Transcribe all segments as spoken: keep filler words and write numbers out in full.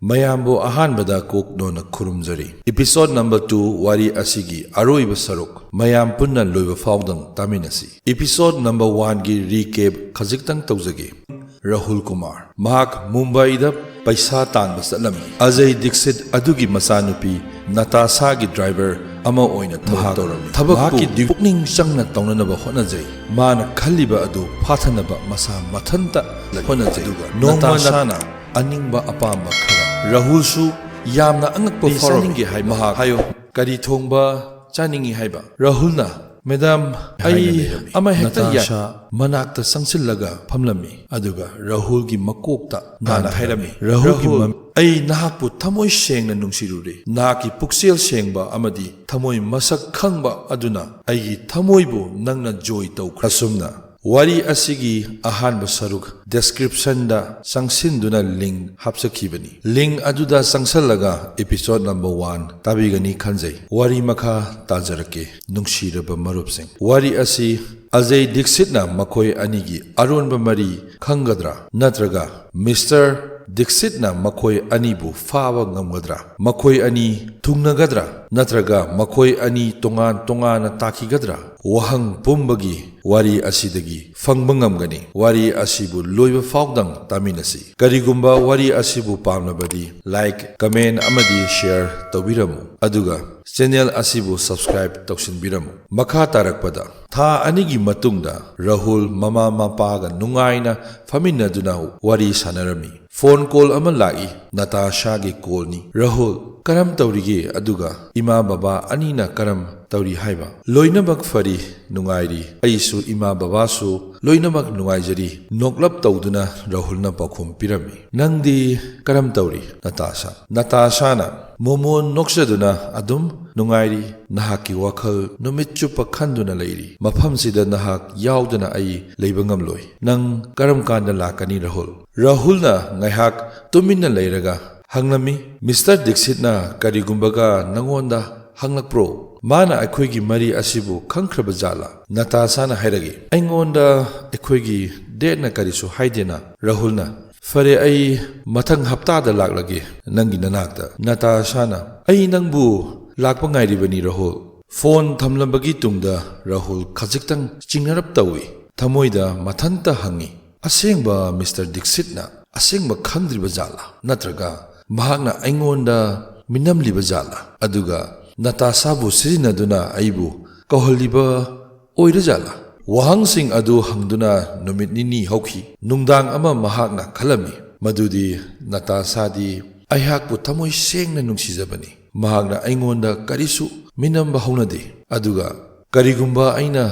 ꯃꯌꯥꯝꯕꯨ ꯑꯍꯥꯟꯕꯗ ꯀꯣꯛ ꯅꯣꯟꯅ ꯈꯨꯔꯨꯝꯖꯔꯤ꯫ Episode number two ꯋꯥꯔꯤ ꯑꯁꯤꯒꯤ ꯑꯔꯣꯏꯕ ꯁꯔꯨꯛ ꯃꯌꯥꯝ ꯄꯨꯟꯅ ꯂꯣꯏꯕ ꯐꯥꯎꯗꯪ ꯇꯥꯃꯤꯟꯅꯁꯤ꯫ Episode number one ꯒꯤ recap ꯈꯖꯤꯛꯇꯪ ꯇꯧꯖꯒꯦ꯫ ꯔꯥꯍꯨꯜ ꯀꯨꯃꯥꯔ꯫ ꯃꯍꯥꯛ ꯃꯨꯝꯕꯥꯏꯗ ꯄꯩꯁꯥ ꯇꯥꯟꯕ ꯆꯠꯂꯝꯃꯤ꯫ ꯑꯖꯌ ꯗꯤꯛꯁꯤꯠ ꯑꯗꯨꯒꯤ ꯃꯆꯥꯅꯨꯄꯤ ꯅꯇꯥꯁꯥꯒꯤ driver ꯑꯃ ꯑꯣꯏꯅ ꯊꯕꯛ ꯃꯍꯥꯛ ꯇꯧꯔꯝꯃꯤ꯫ ꯊꯕꯛꯄꯨ ꯃꯍꯥꯛꯀꯤ ꯗ꯭ꯌꯨ-, ꯄꯨꯛꯅꯤꯡ ꯆꯪꯅ ꯇꯧꯅꯅꯕ ꯍꯣꯠꯅꯖꯩ꯫ ꯃꯥꯅ ꯈꯜꯂꯤꯕ ꯑꯗꯨ ꯐꯥꯊꯅꯕ ꯃꯁꯥ ꯃꯊꯟꯇ ꯍꯣꯠꯅꯖꯩ꯫ ꯑꯗꯨꯒ ꯅꯣꯡꯃ ꯅꯇꯥꯁꯥꯅ ꯑꯅꯤꯡꯕ ꯑꯄꯥꯝꯕ ꯈꯔ꯫ ꯔꯥꯍꯨꯜꯁꯨ ꯌꯥꯝꯅ ꯑꯉꯛꯄ ꯄꯤ ꯐꯥꯎꯔꯝꯃꯤ꯫ ꯆꯥꯅꯤꯡꯒꯦ ꯍꯥꯏꯕ꯫ ꯃꯍꯥꯛ ꯍꯥꯏꯌꯣ꯫ ꯀꯔꯤ ꯊꯣꯡꯕ ꯆꯥꯅꯤꯡꯏ ꯍꯥꯏꯕ? ꯔꯥꯍꯨꯜꯅ, "ꯃꯦꯗꯥꯝ, ꯍꯥꯏꯅ ꯑꯩ ꯂꯩꯔꯝꯃꯤ꯫ ꯑꯃ ꯍꯦꯛꯇ ꯌꯥꯏ꯫" ꯅꯇꯥꯁꯥ ꯃꯅꯥꯛꯇ ꯆꯪꯁꯤꯜꯂꯒ ꯐꯝꯂꯝꯃꯤ꯫ ꯑꯗꯨꯒ ꯔꯥꯍꯨꯜꯒꯤ ꯃꯀꯣꯛꯇ ꯃꯥꯅ ꯅꯥꯟꯊꯔꯝꯃꯤ꯫ ꯍꯥꯏꯔꯝꯃꯤ, "ꯔꯥꯍꯨꯜꯒꯤ ꯔꯥꯍꯨꯜ, ꯃꯝ-, ꯑꯩ ꯅꯍꯥꯛꯄꯨ ꯊꯃꯣꯏ ꯁꯦꯡꯅ ꯅꯨꯡꯁꯤꯔꯨꯔꯦ꯫ ꯅꯍꯥꯛꯀꯤ ꯄꯨꯛꯆꯦꯜ ꯁꯦꯡꯕ ꯑꯃꯗꯤ ꯊꯃꯣꯏ ꯃꯁꯛ ꯈꯪꯕ ꯑꯗꯨꯅ ꯑꯩꯒꯤ ꯊꯃꯣꯏꯕꯨ ꯅꯪꯅ ꯖꯣꯏ ꯇꯧꯈ꯭ꯔꯦ꯫" ꯑꯁꯨꯝꯅ ꯋꯥꯔꯤ ꯑꯁꯤꯒꯤ ꯑꯍꯥꯟꯕ ꯁꯔꯨꯛ description ꯗ ꯆꯪꯁꯤꯟꯗꯨꯅ link ꯍꯥꯞꯆꯈꯤꯕꯅꯤ꯫ Link ꯑꯗꯨꯗ ꯆꯪꯁꯜꯂꯒ episode number one ꯇꯥꯕꯤꯒꯅꯤ ꯈꯟꯖꯩ꯫ ꯋꯥꯔꯤ ꯃꯈꯥ ꯇꯥꯖꯔꯛꯀꯦ, ꯅꯨꯡꯁꯤꯔꯕ ꯃꯔꯨꯞꯁꯤꯡ꯫ ꯋꯥꯔꯤ ꯑꯁꯤ ꯑꯖꯌ ꯗꯤꯛꯁꯤꯠꯅ ꯃꯈꯣꯏ ꯑꯅꯤꯒꯤ ꯑꯔꯣꯟꯕ ꯃꯔꯤ ꯈꯪꯒꯗ꯭ꯔꯥ? ꯅꯠꯇ꯭ꯔꯒ ꯃꯤꯁꯇꯔ ꯗꯤꯛꯁꯤꯠꯅ ꯃꯈꯣꯏ ꯑꯅꯤꯕꯨ ꯐꯥꯕ ꯉꯝꯒꯗ꯭ꯔꯥ? ꯃꯈꯣꯏ ꯑꯅꯤ ꯊꯨꯡꯅꯒꯗ꯭ꯔꯥ? ꯅꯠꯇ꯭ꯔꯒ ꯃꯈꯣꯏ ꯑꯅꯤ ꯇꯣꯉꯥꯟ ꯇꯣꯉꯥꯟꯅ ꯇꯥꯈꯤꯒꯗ꯭ꯔꯥ? ꯋꯥꯍꯪ ꯄꯨꯝꯕꯒꯤ ꯋꯥꯔꯤ ꯑꯁꯤꯗꯒꯤ ꯐꯪꯕ ꯉꯝꯒꯅꯤ꯫ ꯋꯥꯔꯤ ꯑꯁꯤꯕꯨ ꯂꯣꯏꯕ ꯐꯥꯎꯗꯪ ꯇꯥꯃꯤꯟꯅꯁꯤ꯫ ꯀꯔꯤꯒꯨꯝꯕ ꯋꯥꯔꯤ ꯑꯁꯤꯕꯨ ꯄꯥꯝꯂꯕꯗꯤ like, comment ꯑꯃꯗꯤ share ꯇꯧꯕꯤꯔꯝꯃꯨ꯫ ꯑꯗꯨꯒ channel ꯑꯁꯤꯕꯨ subscribe ꯇꯧꯁꯤꯟꯕꯤꯔꯝꯃꯨ꯫ ꯃꯈꯥ ꯇꯥꯔꯛꯄꯗ, ꯊꯥ ꯑꯅꯤꯒꯤ ꯃꯇꯨꯡꯗ ꯔꯥꯍꯨꯜ ꯃꯃꯥ ꯃꯄꯥꯒ ꯅꯨꯡꯉꯥꯏꯅ ꯐꯝꯃꯤꯟꯅꯗꯨꯅ ꯋꯥꯔꯤ ꯁꯥꯟꯅꯔꯝꯃꯤ꯫ Phone call ꯑꯃ ꯂꯥꯛꯏ꯫ ꯅꯇꯥꯁꯥꯒꯤ call ꯅꯤ꯫ "ꯔꯥꯍꯨꯜ, ꯀꯔꯝ ꯇꯧꯔꯤꯒꯦ? ꯑꯗꯨꯒ ꯏꯃꯥ ꯕꯕꯥ ꯑꯅꯤꯅ ꯀꯔꯝ ꯇꯧꯔꯤ ꯍꯥꯏꯕ?" "ꯂꯣꯏꯅꯃꯛ ꯐꯔꯤ, ꯅꯨꯡꯉꯥꯏꯔꯤ꯫ ꯑꯩꯁꯨ ꯏꯃꯥ ꯕꯕꯥꯁꯨ ꯂꯣꯏꯅꯃꯛ ꯅꯨꯡꯉꯥꯏꯖꯔꯤ꯫" ꯅꯣꯛꯂꯞ ꯇꯧꯗꯨꯅ ꯔꯥꯍꯨꯜꯅ ꯄꯥꯎꯈꯨꯝ ꯄꯤꯔꯝꯃꯤ꯫ "ꯅꯪꯗꯤ ꯀꯔꯝ ꯇꯧꯔꯤ, ꯅꯇꯥꯁꯥ?" ꯅꯇꯥꯁꯥꯅ ꯃꯣꯃꯣꯟ ꯅꯣꯛꯆꯗꯨꯅ, "ꯑꯗꯨꯝ ꯅꯨꯡꯉꯥꯏꯔꯤ꯫ ꯅꯍꯥꯛꯀꯤ ꯋꯥꯈꯜ ꯅꯨꯃꯤꯠ ꯆꯨꯞꯄ ꯈꯟꯗꯨꯅ ꯂꯩꯔꯤ꯫ ꯃꯐꯝꯁꯤꯗ ꯅꯍꯥꯛ ꯌꯥꯎꯗꯅ ꯑꯩ ꯂꯩꯕ ꯉꯝꯂꯣꯏ꯫ ꯅꯪ ꯀꯔꯝ ꯀꯥꯟꯗ ꯂꯥꯛꯀꯅꯤ, ꯔꯥꯍꯨꯜ?" ꯔꯥꯍꯨꯜꯅ ꯉꯥꯏꯍꯥꯛ ꯇꯨꯃꯤꯟꯅ ꯂꯩꯔꯒ ꯍꯪꯂꯝꯃꯤ, "ꯃꯤꯁꯇꯔ ꯗꯤꯛꯁꯤꯠꯅ ꯀꯔꯤꯒꯨꯝꯕꯒ ꯅꯉꯣꯟꯗ ꯍꯪꯂꯛꯄ꯭ꯔꯣ? ꯃꯥꯅ ꯑꯩꯈꯣꯏꯒꯤ ꯃꯔꯤ ꯑꯁꯤꯕꯨ ꯈꯪꯈ꯭ꯔꯕ ꯖꯥꯠꯂꯥ?" ꯅꯇꯥꯁꯥꯅ ꯍꯥꯏꯔꯛꯏ, "ꯑꯩꯉꯣꯟꯗ ꯑꯩꯈꯣꯏꯒꯤ date ꯅ ꯀꯔꯤꯁꯨ ꯍꯥꯏꯗꯦꯅ꯫" ꯔꯥꯍꯨꯜꯅ, "ꯐꯔꯦ, ꯑꯩ ꯃꯊꯪ ꯍꯞꯇꯥꯗ ꯂꯥꯛꯂꯒꯦ ꯅꯪꯒꯤ ꯅꯅꯥꯛꯇ꯫" ꯅꯇꯥꯁꯥꯅ, "ꯑꯩ ꯅꯪꯕꯨ ꯂꯥꯛꯄ ꯉꯥꯏꯔꯤꯕꯅꯤ, ꯔꯥꯍꯨꯜ꯫" ꯐꯣꯟ ꯊꯝꯂꯝꯕꯒꯤ ꯇꯨꯡꯗ ꯔꯥꯍꯨꯜ ꯈꯖꯤꯛꯇꯪ ꯆꯤꯡꯅꯔꯞ ꯇꯧꯏ꯫ ꯊꯃꯣꯏꯗ ꯃꯊꯟꯇ ꯍꯪꯉꯤ, "ꯑꯁꯦꯡꯕ ꯃꯤꯁꯇꯔ ꯗꯤꯛꯁꯤꯠꯅ ꯑꯁꯦꯡꯕ ꯈꯪꯗ꯭ꯔꯤꯕ ꯖꯥꯠꯂꯥ? ꯅꯠꯇ꯭ꯔꯒ ꯃꯍꯥꯛꯅ ꯑꯩꯉꯣꯟꯗ ꯃꯤꯅꯝꯂꯤꯕ ꯖꯥꯠꯂꯥ? ꯑꯗꯨꯒ ꯅꯇꯥꯁꯥꯕꯨ ꯁꯤꯖꯤꯟꯅꯗꯨꯅ ꯑꯩꯕꯨ ꯀꯧꯍꯜꯂꯤꯕ ꯑꯣꯏꯔꯖꯥꯠꯂꯥ?" ꯋꯥꯍꯪꯁꯤꯡ ꯑꯗꯨ ꯍꯪꯗꯨꯅ ꯅꯨꯃꯤꯠ ꯅꯤꯅꯤ ꯍꯧꯈꯤ꯫ ꯅꯨꯡꯗꯥꯡ ꯑꯃ ꯃꯍꯥꯛꯅ ꯈꯜꯂꯝꯃꯤ, ꯃꯗꯨꯗꯤ ꯅꯇꯥꯁꯥꯗꯤ ꯑꯩꯍꯥꯛꯄꯨ ꯊꯃꯣꯏ ꯁꯦꯡꯅ ꯅꯨꯡꯁꯤꯖꯕꯅꯤ꯫ ꯃꯍꯥꯛꯅ ꯑꯩꯉꯣꯟꯗ ꯀꯔꯤꯁꯨ ꯃꯤꯅꯝꯕ ꯍꯧꯅꯗꯦ꯫ ꯑꯗꯨꯒ ꯀꯔꯤꯒꯨꯝꯕ ꯑꯩꯅ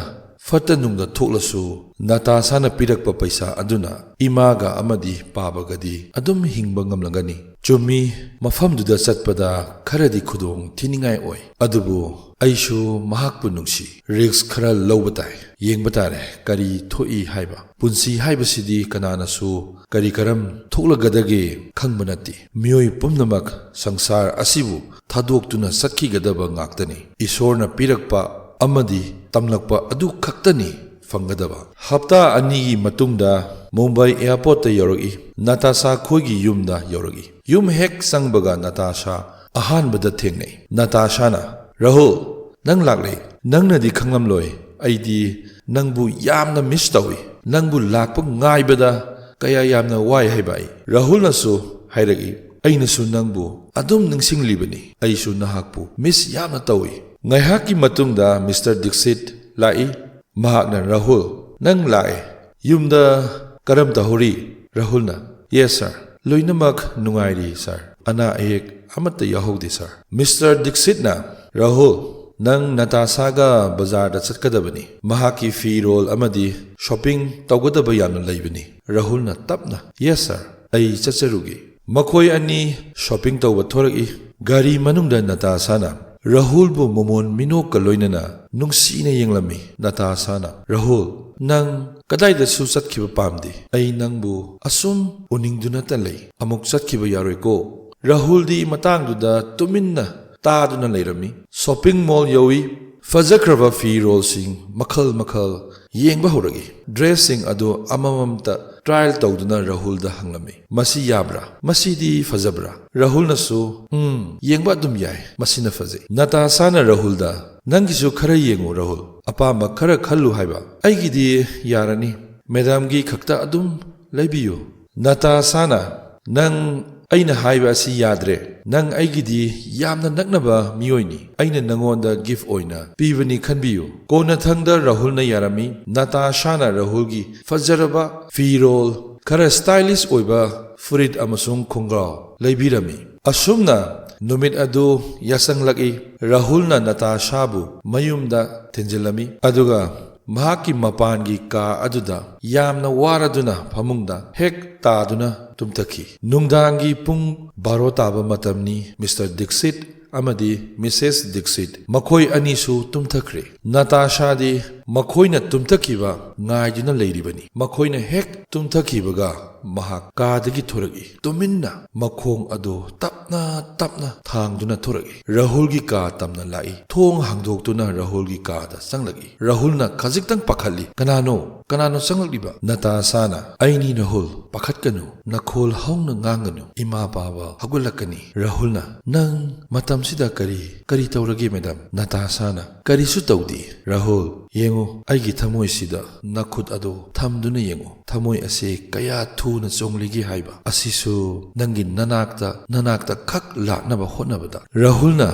ꯐꯠꯇ ꯅꯨꯡꯗ ꯊꯣꯛꯂꯁꯨ, ꯅꯇꯥꯁꯥꯅ ꯄꯤꯔꯛꯄ ꯄꯩꯁꯥ ꯑꯗꯨꯅ ꯏꯃꯥꯒ ꯑꯃꯗꯤ ꯄꯥꯕꯒꯗꯤ ꯑꯗꯨꯝ ꯍꯤꯡꯕ ꯉꯝꯂꯒꯅꯤ꯫ ꯆꯨꯝꯃꯤ, ꯃꯐꯝꯗꯨꯗ ꯆꯠꯄꯗ ꯈꯔꯗꯤ ꯈꯨꯗꯣꯡ ꯊꯤꯅꯤꯡꯉꯥꯏ ꯑꯣꯏ, ꯑꯗꯨꯕꯨ ꯑꯩꯁꯨ ꯃꯍꯥꯛꯄꯨ ꯅꯨꯡꯁꯤ꯫ ꯔꯤꯁ꯭ꯛ ꯈꯔ ꯂꯧꯕ ꯇꯥꯏ꯫ ꯌꯦꯡꯕ ꯇꯥꯔꯦ ꯀꯔꯤ ꯊꯣꯛꯏ ꯍꯥꯏꯕ꯫ ꯄꯨꯟꯁꯤ ꯍꯥꯏꯕꯁꯤꯗꯤ ꯀꯅꯥꯅꯁꯨ ꯀꯔꯤ ꯀꯔꯝ ꯊꯣꯛꯂꯒꯗꯒꯦ ꯈꯪꯕ ꯅꯠꯇꯦ꯫ ꯃꯤꯑꯣꯏ ꯄꯨꯝꯅꯃꯛ ꯁꯪꯁꯥꯔ ꯑꯁꯤꯕꯨ ꯊꯥꯗꯣꯛꯇꯨꯅ ꯆꯠꯈꯤꯒꯗꯕ ꯉꯥꯛꯇꯅꯤ꯫ ꯏꯁꯣꯔꯅ ꯄꯤꯔꯛꯄ ꯑꯃꯗꯤ ꯇꯝꯂꯛꯄ ꯑꯗꯨ ꯈꯛꯇꯅꯤ ꯐꯪꯒꯗꯕ꯫ ꯍꯞꯇꯥ ꯑꯅꯤꯒꯤ ꯃꯇꯨꯡꯗ ꯃꯨꯝꯕꯥꯏ ꯑꯦꯌꯥꯔꯄꯣꯔꯠꯇ ꯌꯧꯔꯛꯏ꯫ ꯅꯇꯥꯁꯥ ꯈꯣꯏꯒꯤ ꯌꯨꯝꯗ ꯌꯧꯔꯛꯏ꯫ ꯌꯨꯝ ꯍꯦꯛ ꯆꯪꯕꯒ ꯅꯇꯥꯁꯥ ꯑꯍꯥꯟꯕꯗ ꯊꯦꯡꯅꯩ꯫ ꯅꯇꯥꯁꯥꯅ, "ꯔꯥꯍꯨꯜ, ꯅꯪ ꯂꯥꯛꯂꯦ꯫ ꯅꯪꯅꯗꯤ ꯈꯪꯂꯝꯂꯣꯏ, ꯑꯩꯗꯤ ꯅꯪꯕꯨ ꯌꯥꯝꯅ ꯃꯤꯁ ꯇꯧꯏ꯫ ꯅꯪꯕꯨ ꯂꯥꯛꯄ ꯉꯥꯏꯕꯗ ꯀꯌꯥ ꯌꯥꯝꯅ ꯋꯥꯏ" ꯍꯥꯏꯕ ꯑꯩ꯫ ꯔꯥꯍꯨꯜꯅꯁꯨ ꯍꯥꯏꯔꯛꯏ, "ꯑꯩꯅꯁꯨ ꯅꯪꯕꯨ ꯑꯗꯨꯝ ꯅꯤꯡꯁꯤꯡꯂꯤꯕꯅꯤ꯫ ꯑꯩꯁꯨ ꯅꯍꯥꯛꯄꯨ ꯃꯤꯁ ꯌꯥꯝꯅ ꯇꯧꯏ꯫" ꯉꯥꯏꯍꯥꯛꯀꯤ ꯃꯇꯨꯡꯗ ꯃꯤꯁꯇꯔ ꯗꯤꯛꯁꯤꯠ ꯂꯥꯛꯏ꯫ ꯃꯍꯥꯛꯅ, "ꯔꯥꯍꯨꯜ, ꯅꯪ ꯂꯥꯛꯑꯦ꯫ ꯌꯨꯝꯗ ꯀꯔꯝ ꯇꯧꯍꯧꯔꯤ?" ꯔꯥꯍꯨꯜꯅ, "ꯌꯦꯁ, ꯁꯥꯔ꯫ ꯂꯣꯏꯅꯃꯛ ꯅꯨꯡꯉꯥꯏꯔꯤ, ꯁꯥꯔ꯫ ꯑꯅꯥ ꯑꯌꯦꯛ ꯑꯃꯠꯇ ꯌꯥꯎꯍꯧꯗꯦ, ꯁꯥꯔ꯫" ꯃꯤꯁꯇꯔ ꯗꯤꯛꯁꯤꯠꯅ, "ꯔꯥꯍꯨꯜ, ꯅꯪ ꯅꯇꯥꯁꯥꯒ ꯕꯖꯥꯔꯗ ꯆꯠꯀꯗꯕꯅꯤ꯫ ꯃꯍꯥꯛꯀꯤ ꯐꯤꯔꯣꯜ ꯑꯃꯗꯤ ꯁꯣꯄꯤꯡ ꯇꯧꯒꯗꯕ ꯌꯥꯝꯅ ꯂꯩꯕꯅꯤ꯫" ꯔꯥꯍꯨꯜꯅ ꯇꯞꯅ, "ꯌꯦꯁ, ꯁꯥꯔ, ꯑꯩ ꯆꯠꯆꯔꯨꯒꯦ꯫" ꯃꯈꯣꯏ ꯑꯅꯤ ꯁꯣꯄꯤꯡ ꯇꯧꯕ ꯊꯣꯔꯛꯏ꯫ ꯒꯥꯔꯤ ꯃꯅꯨꯡꯗ ꯅꯇꯥꯁꯥꯅ ꯔꯥꯍꯨꯜꯕꯨ ꯃꯃꯣꯟ ꯃꯤꯅꯣꯛꯀ ꯂꯣꯏꯅꯅ ꯅꯨꯡꯁꯤꯅ ꯌꯦꯡꯂꯝꯃꯤ꯫ ꯅꯇꯥꯁꯥꯅ, "ꯔꯥꯍꯨꯜ, ꯅꯪ ꯀꯗꯥꯏꯗꯁꯨ ꯆꯠꯈꯤꯕ ꯄꯥꯝꯗꯦ꯫ ꯑꯩ ꯅꯪꯕꯨ ꯑꯁꯨꯝ ꯎꯅꯤꯡꯗꯨꯅꯇ ꯂꯩ꯫ ꯑꯃꯨꯛ ꯆꯠꯈꯤꯕ ꯌꯥꯔꯣꯏꯀꯣ?" ꯔꯥꯍꯨꯜꯗꯤ ꯃꯇꯥꯡꯗꯨꯗ ꯇꯨꯃꯤꯟꯅ ꯇꯥꯗꯨꯅ ꯂꯩꯔꯝꯃꯤ꯫ ꯁꯣꯄꯤꯡ ꯃꯣꯜ ꯌꯧꯏ꯫ ꯐꯖꯈ꯭ꯔꯕ ꯐꯤꯔꯣꯜꯁꯤꯡ ꯃꯈꯜ ꯃꯈꯜ ꯌꯦꯡꯕ ꯍꯧꯔꯛꯏ꯫ ꯗ꯭ꯔꯦꯁꯁꯤꯡ ꯑꯗꯨ ꯑꯃꯃꯝꯇ ꯇ꯭ꯔꯥꯏꯜ ꯇꯧꯗꯨꯅ ꯔꯥꯍꯨꯜꯗ ꯍꯪꯂꯝꯃꯤ, "ꯃꯁꯤ ꯌꯥꯕ꯭ꯔꯥ? ꯃꯁꯤꯗꯤ ꯐꯖꯕ꯭ꯔꯥ?" ꯔꯥꯍꯨꯜꯅꯁꯨ, "ꯎꯝ, ꯌꯦꯡꯕ ꯑꯗꯨꯝ ꯌꯥꯏ, ꯃꯁꯤꯅ ꯐꯖꯩ꯫" ꯅꯇꯥꯁꯥꯅ ꯔꯥꯍꯨꯜꯗ, "ꯅꯪꯒꯤꯁꯨ ꯈꯔ ꯌꯦꯡꯉꯨ ꯔꯥꯍꯨꯜ, ꯑꯄꯥꯝꯕ ꯈꯔ ꯈꯜꯂꯨ ꯍꯥꯏꯕ꯫" "ꯑꯩꯒꯤꯗꯤ ꯌꯥꯔꯅꯤ, ꯃꯦꯗꯥꯝꯒꯤ ꯈꯛꯇ ꯑꯗꯨꯝ ꯂꯩꯕꯤꯌꯨ꯫" ꯅꯇꯥꯁꯥꯅ, "ꯅꯪ ꯑꯩꯅ ꯍꯥꯏꯕ ꯑꯁꯤ ꯌꯥꯗ꯭ꯔꯦ꯫ ꯅꯪ ꯑꯩꯒꯤꯗꯤ ꯌꯥꯝꯅ ꯅꯛꯅꯕ ꯃꯤꯑꯣꯏꯅꯤ꯫ ꯑꯩꯅ ꯅꯉꯣꯟꯗ ꯒꯤꯐ ꯑꯣꯏꯅ ꯄꯤꯕꯅꯤ, ꯈꯟꯕꯤꯌꯨ꯫" ꯀꯣꯟꯅꯊꯪꯗ ꯔꯥꯍꯨꯜꯅ ꯌꯥꯔꯝꯃꯤ꯫ ꯅꯇꯥꯁꯥꯅ ꯔꯥꯍꯨꯜꯒꯤ ꯐꯖꯔꯕ ꯐꯤꯔꯣꯜ, ꯈꯔ ꯁ꯭ꯇꯥꯏꯂꯤꯁ ꯑꯣꯏꯕ ꯐꯨꯔꯤꯠ ꯑꯃꯁꯨꯡ ꯈꯣꯡꯒ꯭ꯔꯥꯎ ꯂꯩꯕꯤꯔꯝꯃꯤ꯫ ꯑꯁꯨꯝꯅ ꯅꯨꯃꯤꯠ ꯑꯗꯨ ꯌꯥꯆꯪꯂꯛꯏ꯫ ꯔꯥꯍꯨꯜꯅ ꯅꯇꯥꯁꯥꯕꯨ ꯃꯌꯨꯝꯗ ꯊꯤꯟꯖꯤꯜꯂꯝꯃꯤ, ꯑꯗꯨꯒ ꯃꯍꯥꯛꯀꯤ ꯃꯄꯥꯟꯒꯤ ꯀꯥ ꯑꯗꯨꯗ ꯌꯥꯝꯅ ꯋꯥꯔꯗꯨꯅ ꯐꯃꯨꯡꯗ ꯍꯦꯛ ꯇꯥꯗꯨꯅ ꯇꯨꯝꯊꯈꯤ꯫ ꯅꯨꯡꯗꯥꯡꯒꯤ ꯄꯨꯡ ꯕꯥꯔꯣ ꯇꯥꯕ ꯃꯇꯝꯅꯤ꯫ ꯃꯤꯁꯇꯔ ꯗꯤꯛꯁꯤꯠ ꯑꯃꯗꯤ ꯃꯤꯁꯦꯁ ꯗꯤꯛꯁꯤꯠ ꯃꯈꯣꯏ ꯑꯅꯤꯁꯨ ꯇꯨꯝꯊꯈ꯭ꯔꯦ꯫ ꯅꯇꯥꯁꯥꯗꯤ ꯃꯈꯣꯏꯅ ꯇꯨꯝꯊꯈꯤꯕ ꯉꯥꯏꯗꯨꯅ ꯂꯩꯔꯤꯕꯅꯤ꯫ ꯃꯈꯣꯏꯅ ꯍꯦꯛ ꯇꯨꯝꯊꯈꯤꯕꯒ ꯃꯍꯥꯛ ꯀꯥꯗꯒꯤ ꯊꯣꯔꯛꯏ꯫ ꯇꯨꯃꯤꯟꯅ ꯃꯈꯣꯡ ꯑꯗꯨ ꯇꯞꯅ ꯇꯞꯅ ꯊꯥꯡꯗꯨꯅ ꯊꯣꯔꯛꯏ꯫ ꯔꯥꯍꯨꯜꯒꯤ ꯀꯥ ꯇꯝꯅ ꯂꯥꯛꯏ꯫ ꯊꯣꯡ ꯍꯥꯡꯗꯣꯛꯇꯨꯅ ꯔꯥꯍꯨꯜꯒꯤ ꯀꯥꯗ ꯆꯪꯂꯛꯏ꯫ ꯔꯥꯍꯨꯜꯅ ꯈꯖꯤꯛꯇꯪ ꯄꯥꯈꯠꯂꯤ꯫ "ꯀꯅꯥꯅꯣ? ꯀꯅꯥꯅꯣ ꯆꯪꯂꯛꯂꯤꯕ?" "ꯅꯇꯥꯁꯥꯅ꯫" "ꯑꯩꯅꯤ ꯔꯥꯍꯨꯜ, ꯄꯥꯈꯠꯀꯅꯨ, ꯅꯈꯣꯜ ꯍꯧꯅ ꯉꯥꯡꯒꯅꯨ, ꯏꯃꯥ ꯄꯥꯕ ꯍꯧꯒꯠꯂꯛꯀꯅꯤ꯫" ꯔꯥꯍꯨꯜꯅ, "ꯅꯪ ꯃꯇꯝꯁꯤꯗ ꯀꯔꯤ, ꯀꯔꯤ ꯇꯧꯔꯒꯦ ꯃꯦꯗꯥꯝ?" ꯅꯇꯥꯁꯥꯅ, "ꯀꯔꯤꯁꯨ ꯇꯧꯗꯦ꯫ ꯔꯥꯍꯨꯜ, ꯌꯦꯡꯉꯨ, ꯑꯩꯒꯤ ꯊꯃꯣꯏꯁꯤꯗ ꯅꯈꯨꯠ ꯑꯗꯨ ꯊꯝꯗꯨꯅ ꯌꯦꯡꯉꯨ꯫ ꯊꯃꯣꯏ ꯑꯁꯤ ꯀꯌꯥ ꯊꯨꯅ ꯆꯣꯡꯂꯤꯒꯦ ꯍꯥꯏꯕ꯫ ꯑꯁꯤꯁꯨ ꯅꯪꯒꯤ ꯅꯅꯥꯛꯇ, ꯅꯅꯥꯛꯇ ꯈꯛ ꯂꯥꯛꯅꯕ ꯍꯣꯠꯅꯕꯗ꯫" ꯔꯥꯍꯨꯜꯅ,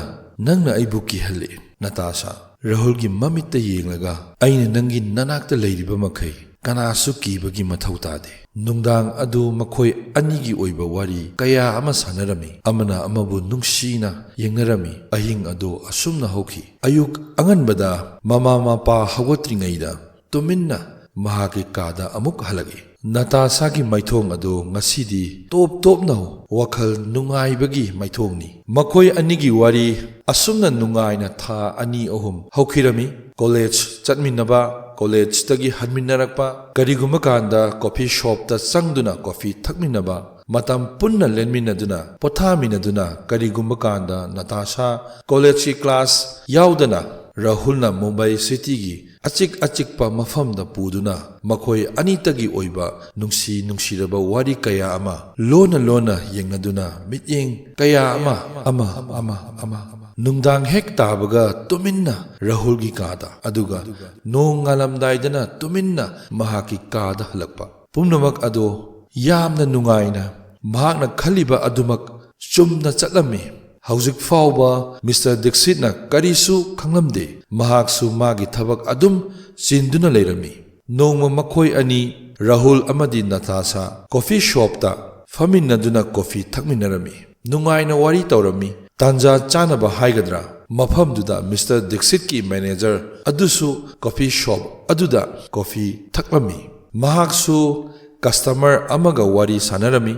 "ꯅꯪꯅ ꯑꯩꯕꯨ ꯀꯤꯍꯜꯂꯦ, ꯅꯇꯥꯁꯥ꯫" ꯔꯥꯍꯨꯜꯒꯤ ꯃꯃꯤꯠꯇ ꯌꯦꯡꯂꯒ, "ꯑꯩꯅ ꯅꯪꯒꯤ ꯅꯅꯥꯛꯇ ꯂꯩꯔꯤꯕ ꯃꯈꯩ ꯀꯅꯥꯁꯨ ꯀꯤꯕꯒꯤ ꯃꯊꯧ ꯇꯥꯗꯦ꯫" ꯅꯨꯡꯗꯥꯡ ꯑꯗꯨ ꯃꯈꯣꯏ ꯑꯅꯤꯒꯤ ꯑꯣꯏꯕ ꯋꯥꯔꯤ ꯀꯌꯥ ꯑꯃ ꯁꯥꯟꯅꯔꯝꯃꯤ꯫ ꯑꯃꯅ ꯑꯃꯕꯨ ꯅꯨꯡꯁꯤꯅ ꯌꯦꯡꯅꯔꯝꯃꯤ꯫ ꯑꯍꯤꯡ ꯑꯗꯨ ꯑꯁꯨꯝꯅ ꯍꯧꯈꯤ꯫ ꯑꯌꯨꯛ ꯑꯉꯟꯕꯗ ꯃꯃꯥ ꯃꯄꯥ ꯍꯧꯒꯠꯇ꯭ꯔꯤꯉꯩꯗ ꯇꯨꯃꯤꯟꯅ ꯃꯍꯥꯛꯀꯤ ꯀꯥꯗ ꯑꯃꯨꯛ ꯍꯜꯂꯛꯏ꯫ ꯅꯇꯥꯁꯥꯒꯤ ꯃꯥꯏꯊꯣꯡ ꯑꯗꯨ ꯉꯁꯤꯗꯤ ꯇꯣꯞ ꯇꯣꯞꯅ ꯋꯥꯈꯜ ꯅꯨꯡꯉꯥꯏꯕꯒꯤ ꯃꯥꯏꯊꯣꯡꯅꯤ꯫ ꯃꯈꯣꯏ ꯑꯅꯤꯒꯤ ꯋꯥꯔꯤ ꯑꯁꯨꯝꯅ ꯅꯨꯡꯉꯥꯏꯅ ꯊꯥ ꯑꯅꯤ ꯑꯍꯨꯝ ꯍꯧꯈꯤꯔꯝꯃꯤ꯫ ꯀꯣꯂꯦꯖ ꯆꯠꯃꯤꯟꯅꯕ, ꯀꯣꯂꯦꯖꯇꯒꯤ ꯍꯟꯃꯤꯟꯅꯔꯛꯄ, ꯀꯔꯤꯒꯨꯝꯕ ꯀꯥꯟꯗ ꯀꯣꯐꯤ ꯁꯣꯞꯇ ꯆꯪꯗꯨꯅ ꯀꯣꯐꯤ ꯊꯛꯃꯤꯟꯅꯕ, ꯃꯇꯝ ꯄꯨꯟꯅ ꯂꯦꯟꯃꯤꯟꯅꯗꯨꯅ, ꯄꯣꯊꯥꯃꯤꯟꯅꯗꯨꯅ, ꯀꯔꯤꯒꯨꯝꯕ ꯀꯥꯟꯗ ꯅꯇꯥꯁꯥ ꯀꯣꯂꯦꯖꯀꯤ ꯀ꯭ꯂꯥꯁ ꯌꯥꯎꯗꯅ ꯔꯥꯍꯨꯜꯅ ꯃꯨꯝꯕꯥꯏ ꯁꯤꯇꯤꯒꯤ ꯑꯆꯤꯛ ꯑꯆꯤꯛꯄ ꯃꯐꯝꯗ ꯄꯨꯗꯨꯅ ꯃꯈꯣꯏ ꯑꯅꯤꯇꯒꯤ ꯑꯣꯏꯕ ꯅꯨꯡꯁꯤ ꯅꯨꯡꯁꯤꯔꯕ ꯋꯥꯔꯤ ꯀꯌꯥ ꯑꯃ ꯂꯣꯟꯅ ꯂꯣꯟꯅ ꯌꯦꯡꯅꯗꯨꯅ ꯃꯤꯠꯌꯦꯡ ꯀꯌꯥ ꯑꯃ, ꯑꯃ, ꯑꯃ, ꯑꯃ, ꯑꯃ꯫ ꯅꯨꯡꯗꯥꯡ ꯍꯦꯛ ꯇꯥꯕꯒ ꯇꯨꯃꯤꯟꯅ ꯔꯥꯍꯨꯜꯒꯤ ꯀꯥꯗ, ꯑꯗꯨꯒ ꯅꯣꯡ ꯉꯥꯜꯂꯝꯗꯥꯏꯗꯅ ꯇꯨꯃꯤꯟꯅ ꯃꯍꯥꯛꯀꯤ ꯀꯥꯗ ꯍꯜꯂꯛꯄ꯫ ꯄꯨꯝꯅꯃꯛ ꯑꯗꯣ ꯌꯥꯝꯅ ꯅꯨꯡꯉꯥꯏꯅ, ꯃꯍꯥꯛꯅ ꯈꯜꯂꯤꯕ ꯑꯗꯨꯃꯛ ꯆꯨꯝꯅ ꯆꯠꯂꯝꯃꯤ꯫ ꯍꯧꯖꯤꯛ ꯐꯥꯎꯕ ꯃꯤꯁꯇꯔ ꯗꯤꯛꯁꯤꯠꯅ ꯀꯔꯤꯁꯨ ꯈꯪꯂꯝꯗꯦ꯫ ꯃꯍꯥꯛꯁꯨ ꯃꯥꯒꯤ ꯊꯕꯛ ꯑꯗꯨꯝ ꯆꯤꯟꯗꯨꯅ ꯂꯩꯔꯝꯃꯤ꯫ ꯅꯣꯡꯃ ꯃꯈꯣꯏ ꯑꯅꯤ, ꯔꯥꯍꯨꯜ ꯑꯃꯗꯤ ꯅꯇꯥꯁꯥ, ꯀꯣꯐꯤ ꯁꯣꯞꯇ ꯐꯝꯃꯤꯟꯅꯗꯨꯅ ꯀꯣꯐꯤ ꯊꯛꯃꯤꯟꯅꯔꯝꯃꯤ꯫ ꯅꯨꯡꯉꯥꯏꯅ ꯋꯥꯔꯤ ꯇꯧꯔꯝꯃꯤ꯫ ꯇꯥꯟꯖꯥ ꯆꯥꯅꯕ ꯍꯥꯏꯒꯗ꯭ꯔꯥ, ꯃꯐꯝꯗꯨꯗ ꯃꯤꯁꯇꯔ ꯗꯤꯛꯁꯤꯠꯀꯤ ꯃꯦꯅꯦꯖꯔ ꯑꯗꯨꯁꯨ ꯀꯣꯐꯤ ꯁꯣꯞ ꯑꯗꯨꯗ ꯀꯣꯐꯤ ꯊꯛꯂꯝꯃꯤ꯫ ꯃꯍꯥꯛꯁꯨ ꯀꯁꯇꯃꯔ ꯑꯃꯒ ꯋꯥꯔꯤ ꯁꯥꯟꯅꯔꯝꯃꯤ꯫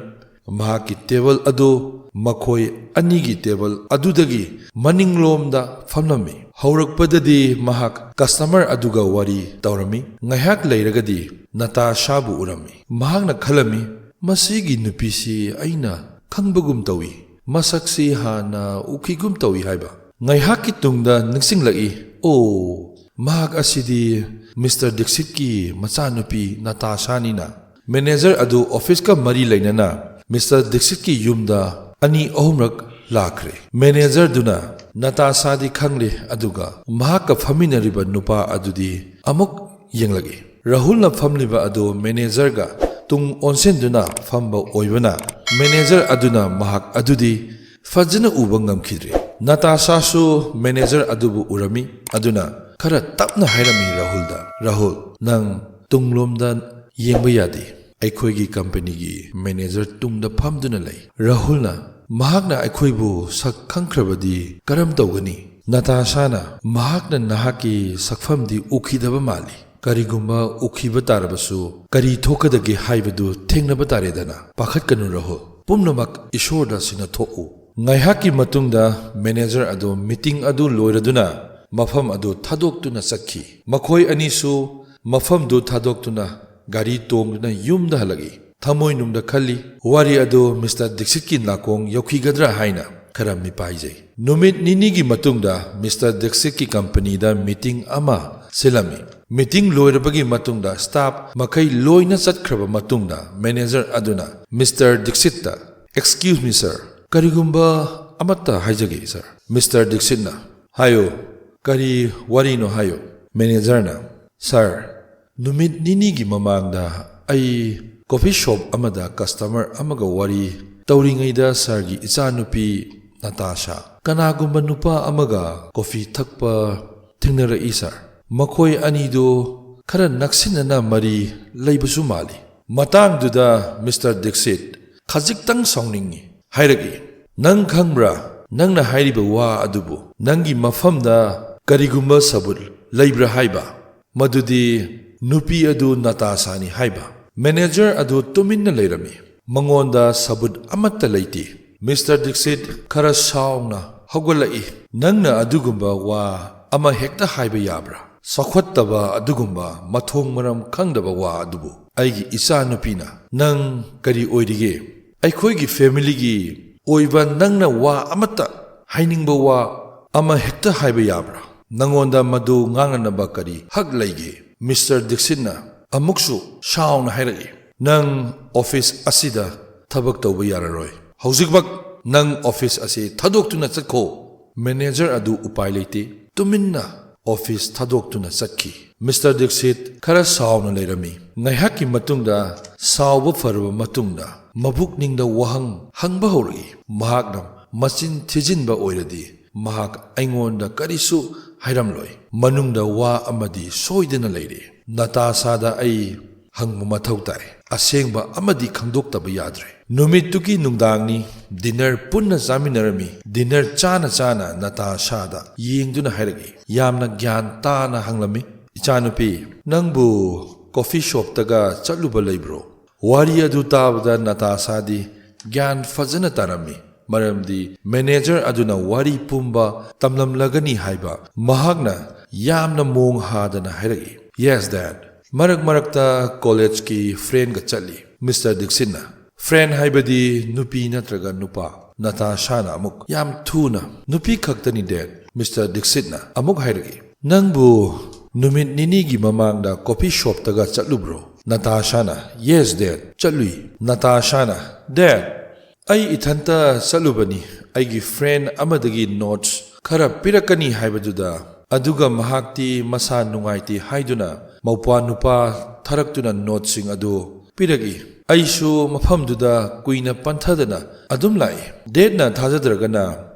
ꯃꯍꯥꯛꯀꯤ ꯇꯦꯕꯜ ꯑꯗꯨ ꯃꯈꯣꯏ ꯑꯅꯤꯒꯤ ꯇꯦꯕꯜ ꯑꯗꯨꯗꯒꯤ ꯃꯅꯤꯡꯂꯣꯝꯗ ꯐꯝꯂꯝꯃꯤ꯫ ꯍꯧꯔꯛꯄꯗꯗꯤ ꯃꯍꯥꯛ ꯀꯁꯇꯃꯔ ꯑꯗꯨꯒ ꯋꯥꯔꯤ ꯇꯧꯔꯝꯃꯤ꯫ ꯉꯥꯏꯍꯥꯛ ꯂꯩꯔꯒꯗꯤ ꯅꯇꯥꯁꯥꯕꯨ ꯎꯔꯝꯃꯤ꯫ ꯃꯍꯥꯛꯅ ꯈꯜꯂꯝꯃꯤ, "ꯃꯁꯤꯒꯤ ꯅꯨꯄꯤꯁꯤ ꯑꯩꯅ ꯈꯪꯕꯒꯨꯝ ꯇꯧꯏ꯫ ꯃꯁꯛꯁꯤ ꯍꯥꯟꯅ ꯎꯈꯤꯒꯨꯝ ꯇꯧꯏ" ꯍꯥꯏꯕ꯫ ꯉꯥꯏꯍꯥꯛꯀꯤ ꯇꯨꯡꯗ ꯅꯤꯡꯁꯤꯡꯂꯛꯏ, "ꯑꯣ, ꯃꯍꯥꯛ ꯑꯁꯤꯗꯤ ꯃꯤꯁꯇꯔ ꯗꯤꯛꯁꯤꯠꯀꯤ ꯃꯆꯥꯅꯨꯄꯤ ꯅꯇꯥꯁꯥꯅꯤꯅ꯫" ꯃꯦꯅꯦꯖꯔ ꯑꯗꯨ ꯑꯣꯐꯤꯁꯀ ꯃꯔꯤ ꯂꯩꯅꯅ ꯃꯤꯁꯇꯔ ꯗꯤꯛꯁꯤꯠꯀꯤ ꯌꯨꯝꯗ ꯑꯅꯤ ꯑꯍꯨꯝꯔꯛ ꯂꯥꯛꯈ꯭ꯔꯦ꯫ ꯃꯦꯅꯦꯖꯔꯗꯨꯅ ꯅꯇꯥꯁꯥꯗꯤ ꯈꯪꯂꯦ, ꯑꯗꯨꯒ ꯃꯍꯥꯛꯀ ꯐꯝꯃꯤꯟꯅꯔꯤꯕ ꯅꯨꯄꯥ ꯑꯗꯨꯗꯤ ꯑꯃꯨꯛ ꯌꯦꯡꯂꯛꯏ꯫ ꯔꯥꯍꯨꯜꯅ ꯐꯝꯂꯤꯕ ꯑꯗꯨ ꯃꯦꯅꯦꯖꯔꯒ ꯇꯨꯡ ꯑꯣꯟꯁꯤꯟꯗꯨꯅ ꯐꯝꯕ ꯑꯣꯏꯕꯅ, ꯃꯦꯅꯦꯖꯔ ꯑꯗꯨꯅ ꯃꯍꯥꯛ ꯑꯗꯨꯗꯤ ꯐꯖꯅ ꯎꯕ ꯉꯝꯈꯤꯗ꯭ꯔꯦ꯫ ꯅꯇꯥꯁꯥꯁꯨ ꯃꯦꯅꯦꯖꯔ ꯑꯗꯨꯕꯨ ꯎꯔꯝꯃꯤ, ꯑꯗꯨꯅ ꯈꯔ ꯇꯞꯅ ꯍꯥꯏꯔꯝꯃꯤ ꯔꯥꯍꯨꯜꯗ, "ꯔꯥꯍꯨꯜ, ꯅꯪ ꯇꯨꯡꯂꯣꯝꯗ ꯌꯦꯡꯕ ꯌꯥꯗꯦ꯫ ꯑꯩꯈꯣꯏꯒꯤ ꯀꯝꯄꯅꯤꯒꯤ ꯃꯦꯅꯦꯖꯔ ꯇꯨꯡꯗ ꯐꯝꯗꯨꯅ ꯂꯩ꯫" ꯔꯥꯍꯨꯜꯅ, "ꯃꯍꯥꯛꯅ ꯑꯩꯈꯣꯏꯕꯨ ꯁꯛ ꯈꯪꯈ꯭ꯔꯕꯗꯤ ꯀꯔꯝ ꯇꯧꯒꯅꯤ?" ꯅꯇꯥꯁꯥꯅ, "ꯃꯍꯥꯛꯅ ꯅꯍꯥꯛꯀꯤ ꯁꯛꯐꯝꯗꯤ ꯎꯈꯤꯗꯕ ꯃꯥꯜꯂꯤ꯫ ꯀꯔꯤꯒꯨꯝꯕ ꯎꯈꯤꯕ ꯇꯥꯔꯕꯁꯨ ꯀꯔꯤ ꯊꯣꯛꯀꯗꯒꯦ ꯍꯥꯏꯕꯗꯨ ꯊꯦꯡꯅꯕ ꯇꯥꯔꯦꯗꯅ꯫ ꯄꯥꯈꯠꯀꯅꯨ ꯔꯥꯍꯨꯜ, ꯄꯨꯝꯅꯃꯛ ꯏꯁꯣꯔꯗ ꯁꯤꯟꯅꯊꯣꯛꯎ꯫" ꯉꯥꯏꯍꯥꯛꯀꯤ ꯃꯇꯨꯡꯗ ꯃꯦꯅꯦꯖꯔ ꯑꯗꯨ ꯃꯤꯇꯤꯡ ꯑꯗꯨ ꯂꯣꯏꯔꯗꯨꯅ ꯃꯐꯝ ꯑꯗꯨ ꯊꯥꯗꯣꯛꯇꯨꯅ ꯆꯠꯈꯤ꯫ ꯃꯈꯣꯏ ꯑꯅꯤꯁꯨ ꯃꯐꯝꯗꯨ ꯊꯥꯗꯣꯛꯇꯨꯅ ꯒꯥꯔꯤ ꯇꯣꯡꯗꯨꯅ ꯌꯨꯝꯗ ꯍꯜꯂꯛꯏ꯫ ꯊꯃꯣꯏꯅꯨꯡꯗ ꯈꯜꯂꯤ, ꯋꯥꯔꯤ ꯑꯗꯨ ꯃꯤꯁꯇꯔ ꯗꯤꯛꯁꯤꯠꯀꯤ ꯅꯥꯀꯣꯡ ꯌꯧꯈꯤꯒꯗ꯭ꯔꯥ ꯍꯥꯏꯅ ꯈꯔ ꯃꯤꯄꯥꯏꯖꯩ꯫ ꯅꯨꯃꯤꯠ ꯅꯤꯅꯤꯒꯤ ꯃꯇꯨꯡꯗ ꯃꯤꯁꯇꯔ ꯗꯤꯛꯁꯤꯠꯀꯤ ꯀꯝꯄꯅꯤꯗ ꯃꯤꯇꯤꯡ ꯑꯃ ꯁꯤꯜꯂꯝꯃꯤ꯫ ꯃꯤꯇꯤꯡ ꯂꯣꯏꯔꯕꯒꯤ ꯃꯇꯨꯡꯗ ꯁ꯭ꯇꯥꯐ ꯃꯈꯩ ꯂꯣꯏꯅ ꯆꯠꯈ꯭ꯔꯕ ꯃꯇꯨꯡꯗ ꯃꯦꯅꯦꯖꯔ ꯑꯗꯨꯅ ꯃꯤꯁꯇꯔ ꯗꯤꯛꯁꯤꯠꯇ, "ꯑꯦꯛꯁꯀ꯭ꯌꯨꯁ ꯃꯤ ꯁꯔ, ꯀꯔꯤꯒꯨꯝꯕ ꯑꯃꯠꯇ ꯍꯥꯏꯖꯒꯦ ꯁꯔ꯫" ꯃꯤꯁꯇꯔ ꯗꯤꯛꯁꯤꯠꯅ, "ꯍꯥꯏꯌꯨ, ꯀꯔꯤ ꯋꯥꯔꯤꯅꯣ ꯍꯥꯏꯌꯨ꯫" ꯃꯦꯅꯦꯖꯔꯅ, "ꯁꯔ, ꯅꯨꯃꯤꯠ ꯅꯤꯅꯤꯒꯤ ꯃꯃꯥꯡꯗ ꯑꯩ ꯀꯣꯐꯤ ꯁꯣꯞ ꯑꯃꯗ ꯀꯁꯇꯃꯔ ꯑꯃꯒ ꯋꯥꯔꯤ ꯇꯧꯔꯤꯉꯩꯗ ꯁꯔꯒꯤ ꯏꯆꯥꯅꯨꯄꯤ ꯅꯇꯥꯁꯥ ꯀꯅꯥꯒꯨꯝꯕ ꯅꯨꯄꯥ ꯑꯃꯒ ꯀꯣꯐꯤ ꯊꯛꯄ ꯊꯦꯡꯅꯔꯛꯏ ꯁꯔ꯫ ꯃꯈꯣꯏ ꯑꯅꯤꯗꯨ ꯈꯔ ꯅꯛꯁꯤꯟꯅꯅ ꯃꯔꯤ ꯂꯩꯕꯁꯨ ꯃꯥꯜꯂꯤ꯫" ꯃꯇꯥꯡꯗꯨꯗ ꯃꯤꯁꯇꯔ ꯗꯤꯛꯁꯤꯠ ꯈꯖꯤꯛꯇꯪ ꯁꯥꯎꯅꯤꯡꯏ꯫ ꯍꯥꯏꯔꯛꯏ, "ꯅꯪ ꯈꯪꯕ꯭ꯔꯥ, ꯅꯪꯅ ꯍꯥꯏꯔꯤꯕ ꯋꯥ ꯑꯗꯨꯕꯨ ꯅꯪꯒꯤ ꯃꯐꯝꯗ ꯀꯔꯤꯒꯨꯝꯕ ꯁꯕꯨꯠ ꯂꯩꯕ꯭ꯔꯥ ꯍꯥꯏꯕ? ꯃꯗꯨꯗꯤ ꯅꯨꯄꯤ ꯑꯗꯨ ꯅꯇꯥꯁꯥꯅꯤ ꯍꯥꯏꯕ꯫" ꯃꯦꯅꯦꯖꯔ ꯑꯗꯨ ꯇꯨꯃꯤꯟꯅ ꯂꯩꯔꯝꯃꯤ꯫ ꯃꯉꯣꯟꯗ ꯁꯕꯨꯠ ꯑꯃꯠꯇ ꯂꯩꯇꯦ꯫ ꯃꯤꯁꯇꯔ ꯗꯤꯛꯁꯤꯠ ꯈꯔ ꯁꯥꯎꯅ ꯍꯧꯒꯠꯂꯛꯏ꯫ "ꯅꯪꯅ ꯑꯗꯨꯒꯨꯝꯕ ꯋꯥ ꯑꯃ ꯍꯦꯛꯇ ꯍꯥꯏꯕ ꯌꯥꯕ꯭ꯔꯥ? ꯆꯥꯎꯈꯠꯇꯕ ꯑꯗꯨꯒꯨꯝꯕ ꯃꯊꯣꯡ ꯃꯔꯝ ꯈꯪꯗꯕ ꯋꯥ ꯑꯗꯨꯕꯨ꯫ ꯑꯩꯒꯤ ꯏꯆꯥꯅꯨꯄꯤꯅ ꯅꯪ ꯀꯔꯤ ꯑꯣꯏꯔꯤꯒꯦ? ꯑꯩꯈꯣꯏꯒꯤ ꯐꯦꯃꯤꯂꯤꯒꯤ ꯑꯣꯏꯕ ꯅꯪꯅ ꯋꯥ ꯑꯃꯠꯇ, ꯍꯥꯏꯅꯤꯡꯕ ꯋꯥ ꯑꯃ ꯍꯦꯛꯇ ꯍꯥꯏꯕ ꯌꯥꯕ꯭ꯔꯥ? ꯅꯉꯣꯟꯗ ꯃꯗꯨ ꯉꯥꯡꯅꯅꯕ ꯀꯔꯤ ꯍꯛ ꯂꯩꯒꯦ?" ꯃꯤꯁꯇꯔ ꯗꯤꯛꯁꯤꯠꯅ ꯑꯃꯨꯛꯁꯨ ꯁꯥꯎꯅ ꯍꯥꯏꯔꯛꯏ, "ꯅꯪ ꯑꯣꯐꯤꯁ ꯑꯁꯤꯗ ꯊꯕꯛ ꯇꯧꯕ ꯌꯥꯔꯔꯣꯏ꯫ ꯍꯧꯖꯤꯛꯃꯛ ꯅꯪ ꯑꯣꯐꯤꯁ ꯑꯁꯤ ꯊꯥꯗꯣꯛꯇꯨꯅ ꯆꯠꯈꯣ꯫" ꯃꯦꯅꯦꯖꯔ ꯑꯗꯨ ꯎꯄꯥꯏ ꯂꯩꯇꯦ, ꯇꯨꯃꯤꯟꯅ ꯑꯣꯐꯤꯁ ꯊꯥꯗꯣꯛꯇꯨꯅ ꯆꯠꯈꯤ꯫ ꯃꯤꯁꯇꯔ ꯗꯤꯛꯁꯤꯠ ꯈꯔ ꯁꯥꯎꯅ ꯂꯩꯔꯝꯃꯤ꯫ ꯉꯥꯏꯍꯥꯛꯀꯤ ꯃꯇꯨꯡꯗ ꯁꯥꯎꯕ ꯐꯔꯕ ꯃꯇꯨꯡꯗ ꯃꯕꯨꯛꯅꯤꯡꯗ ꯋꯥꯍꯪ ꯍꯪꯕ ꯍꯧꯔꯛꯏ꯫ ꯃꯍꯥꯛꯅ ꯃꯆꯤꯟ ꯊꯤꯖꯤꯟꯕ ꯑꯣꯏꯔꯗꯤ ꯃꯍꯥꯛ ꯑꯩꯉꯣꯟꯗ ꯀꯔꯤꯁꯨ ꯍꯥꯏꯔꯝꯂꯣꯏ꯫ ꯃꯅꯨꯡꯗ ꯋꯥ ꯑꯃꯗꯤ ꯁꯣꯏꯗꯅ ꯂꯩꯔꯦ꯫ ꯅꯇꯥꯁꯥꯗ ꯑꯩ ꯍꯪꯕ ꯃꯊꯧ ꯇꯥꯏ꯫ ꯑꯁꯦꯡꯕ ꯑꯃꯗꯤ ꯈꯪꯗꯣꯛꯇꯕ ꯌꯥꯗ꯭ꯔꯦ꯫ ꯅꯨꯃꯤꯠꯇꯨꯒꯤ ꯅꯨꯡꯗꯥꯡꯅꯤ꯫ ꯗꯤꯅꯔ ꯄꯨꯟꯅ ꯆꯥꯃꯤꯟꯅꯔꯝꯃꯤ꯫ ꯗꯤꯅꯔ ꯆꯥꯅ ꯆꯥꯅ ꯅꯇꯥꯁꯥꯗ ꯌꯦꯡꯗꯨꯅ ꯍꯥꯏꯔꯛꯏ꯫ ꯌꯥꯝꯅ ꯒ꯭ꯌꯥꯟ ꯇꯥꯅ ꯍꯪꯂꯝꯃꯤ, "ꯏꯆꯥꯅꯨꯄꯤ, ꯅꯪꯕꯨ ꯀꯣꯐꯤ ꯁꯣꯞꯇꯒ ꯆꯠꯂꯨꯕ ꯂꯩꯕ꯭ꯔꯣ?" ꯋꯥꯔꯤ ꯑꯗꯨ ꯇꯥꯕꯗ ꯅꯇꯥꯁꯥꯗꯤ ꯒ꯭ꯌꯥꯟ ꯐꯖꯅ ꯇꯥꯔꯝꯃꯤ꯫ ꯃꯔꯝꯗꯤ ꯃꯦꯅꯦꯖꯔ ꯑꯗꯨꯅ ꯋꯥꯔꯤ ꯄꯨꯝꯕ ꯇꯝꯂꯝꯂꯒꯅꯤ ꯍꯥꯏꯕ ꯃꯍꯥꯛꯅ ꯌꯥꯝꯅ ꯃꯣꯡ ꯍꯥꯗꯅ ꯍꯥꯏꯔꯛꯏ꯫ "Yes, Dad꯫ ꯃꯔꯛ ꯃꯔꯛꯇ ꯀꯣꯂꯦꯖꯀꯤ ꯐ꯭ꯔꯦꯟꯒ ꯆꯠꯂꯤ꯫" ꯃꯤꯁꯇꯔ ꯗꯤꯛꯁꯤꯠꯅ, "ꯐ꯭ꯔꯦꯟ ꯍꯥꯏꯕꯗꯤ ꯅꯨꯄꯤ ꯅꯠꯇ꯭ꯔꯒ ꯅꯨꯄꯥ?" ꯅꯇꯥꯁꯥꯅ ꯑꯃꯨꯛ ꯌꯥꯝ ꯊꯨꯅ, "ꯅꯨꯄꯤ ꯈꯛꯇꯅꯤ, ꯗꯦꯗ꯫" ꯃꯤꯁꯇꯔ ꯗꯤꯛꯁꯤꯠꯅ ꯑꯃꯨꯛ ꯍꯥꯏꯔꯛꯏ, "ꯅꯪꯕꯨ "ꯅꯨꯃꯤꯠ ꯅꯤꯅꯤꯒꯤ ꯃꯃꯥꯡꯗ coffee shopꯇꯒ ꯆꯠꯂꯨꯕ꯭ꯔꯣ?" ꯅꯇꯥꯁꯥꯅ, "Yes, Dad, ꯆꯠꯂꯨꯏ꯫" ꯅꯇꯥꯁꯥꯅ, "Dad, ꯑꯩ ꯏꯊꯟꯇ ꯆꯠꯂꯨꯕꯅꯤ꯫ ꯑꯩꯒꯤ friend ꯑꯃꯗꯒꯤ notes ꯈꯔ ꯄꯤꯔꯛꯀꯅꯤ ꯍꯥꯏꯕꯗꯨꯗ, ꯑꯗꯨꯒ ꯃꯍꯥꯛꯇꯤ ꯃꯁꯥ ꯅꯨꯡꯉꯥꯏꯇꯦ ꯍꯥꯏꯗꯨꯅ ꯃꯧꯄ꯭ꯋꯥ ꯅꯨꯄꯥ ꯊꯥꯔꯛꯇꯨꯅ noteꯁꯤꯡ ꯑꯗꯨ ꯄꯤꯔꯛꯏ꯫ ꯑꯩꯁꯨ ꯃꯐꯝꯗꯨꯗ ꯀꯨꯏꯅ ꯄꯟꯊꯗꯅ ꯑꯗꯨꯝ ꯂꯥꯛꯏ꯫ Dadꯅ ꯊꯥꯖꯗ꯭ꯔꯒꯅ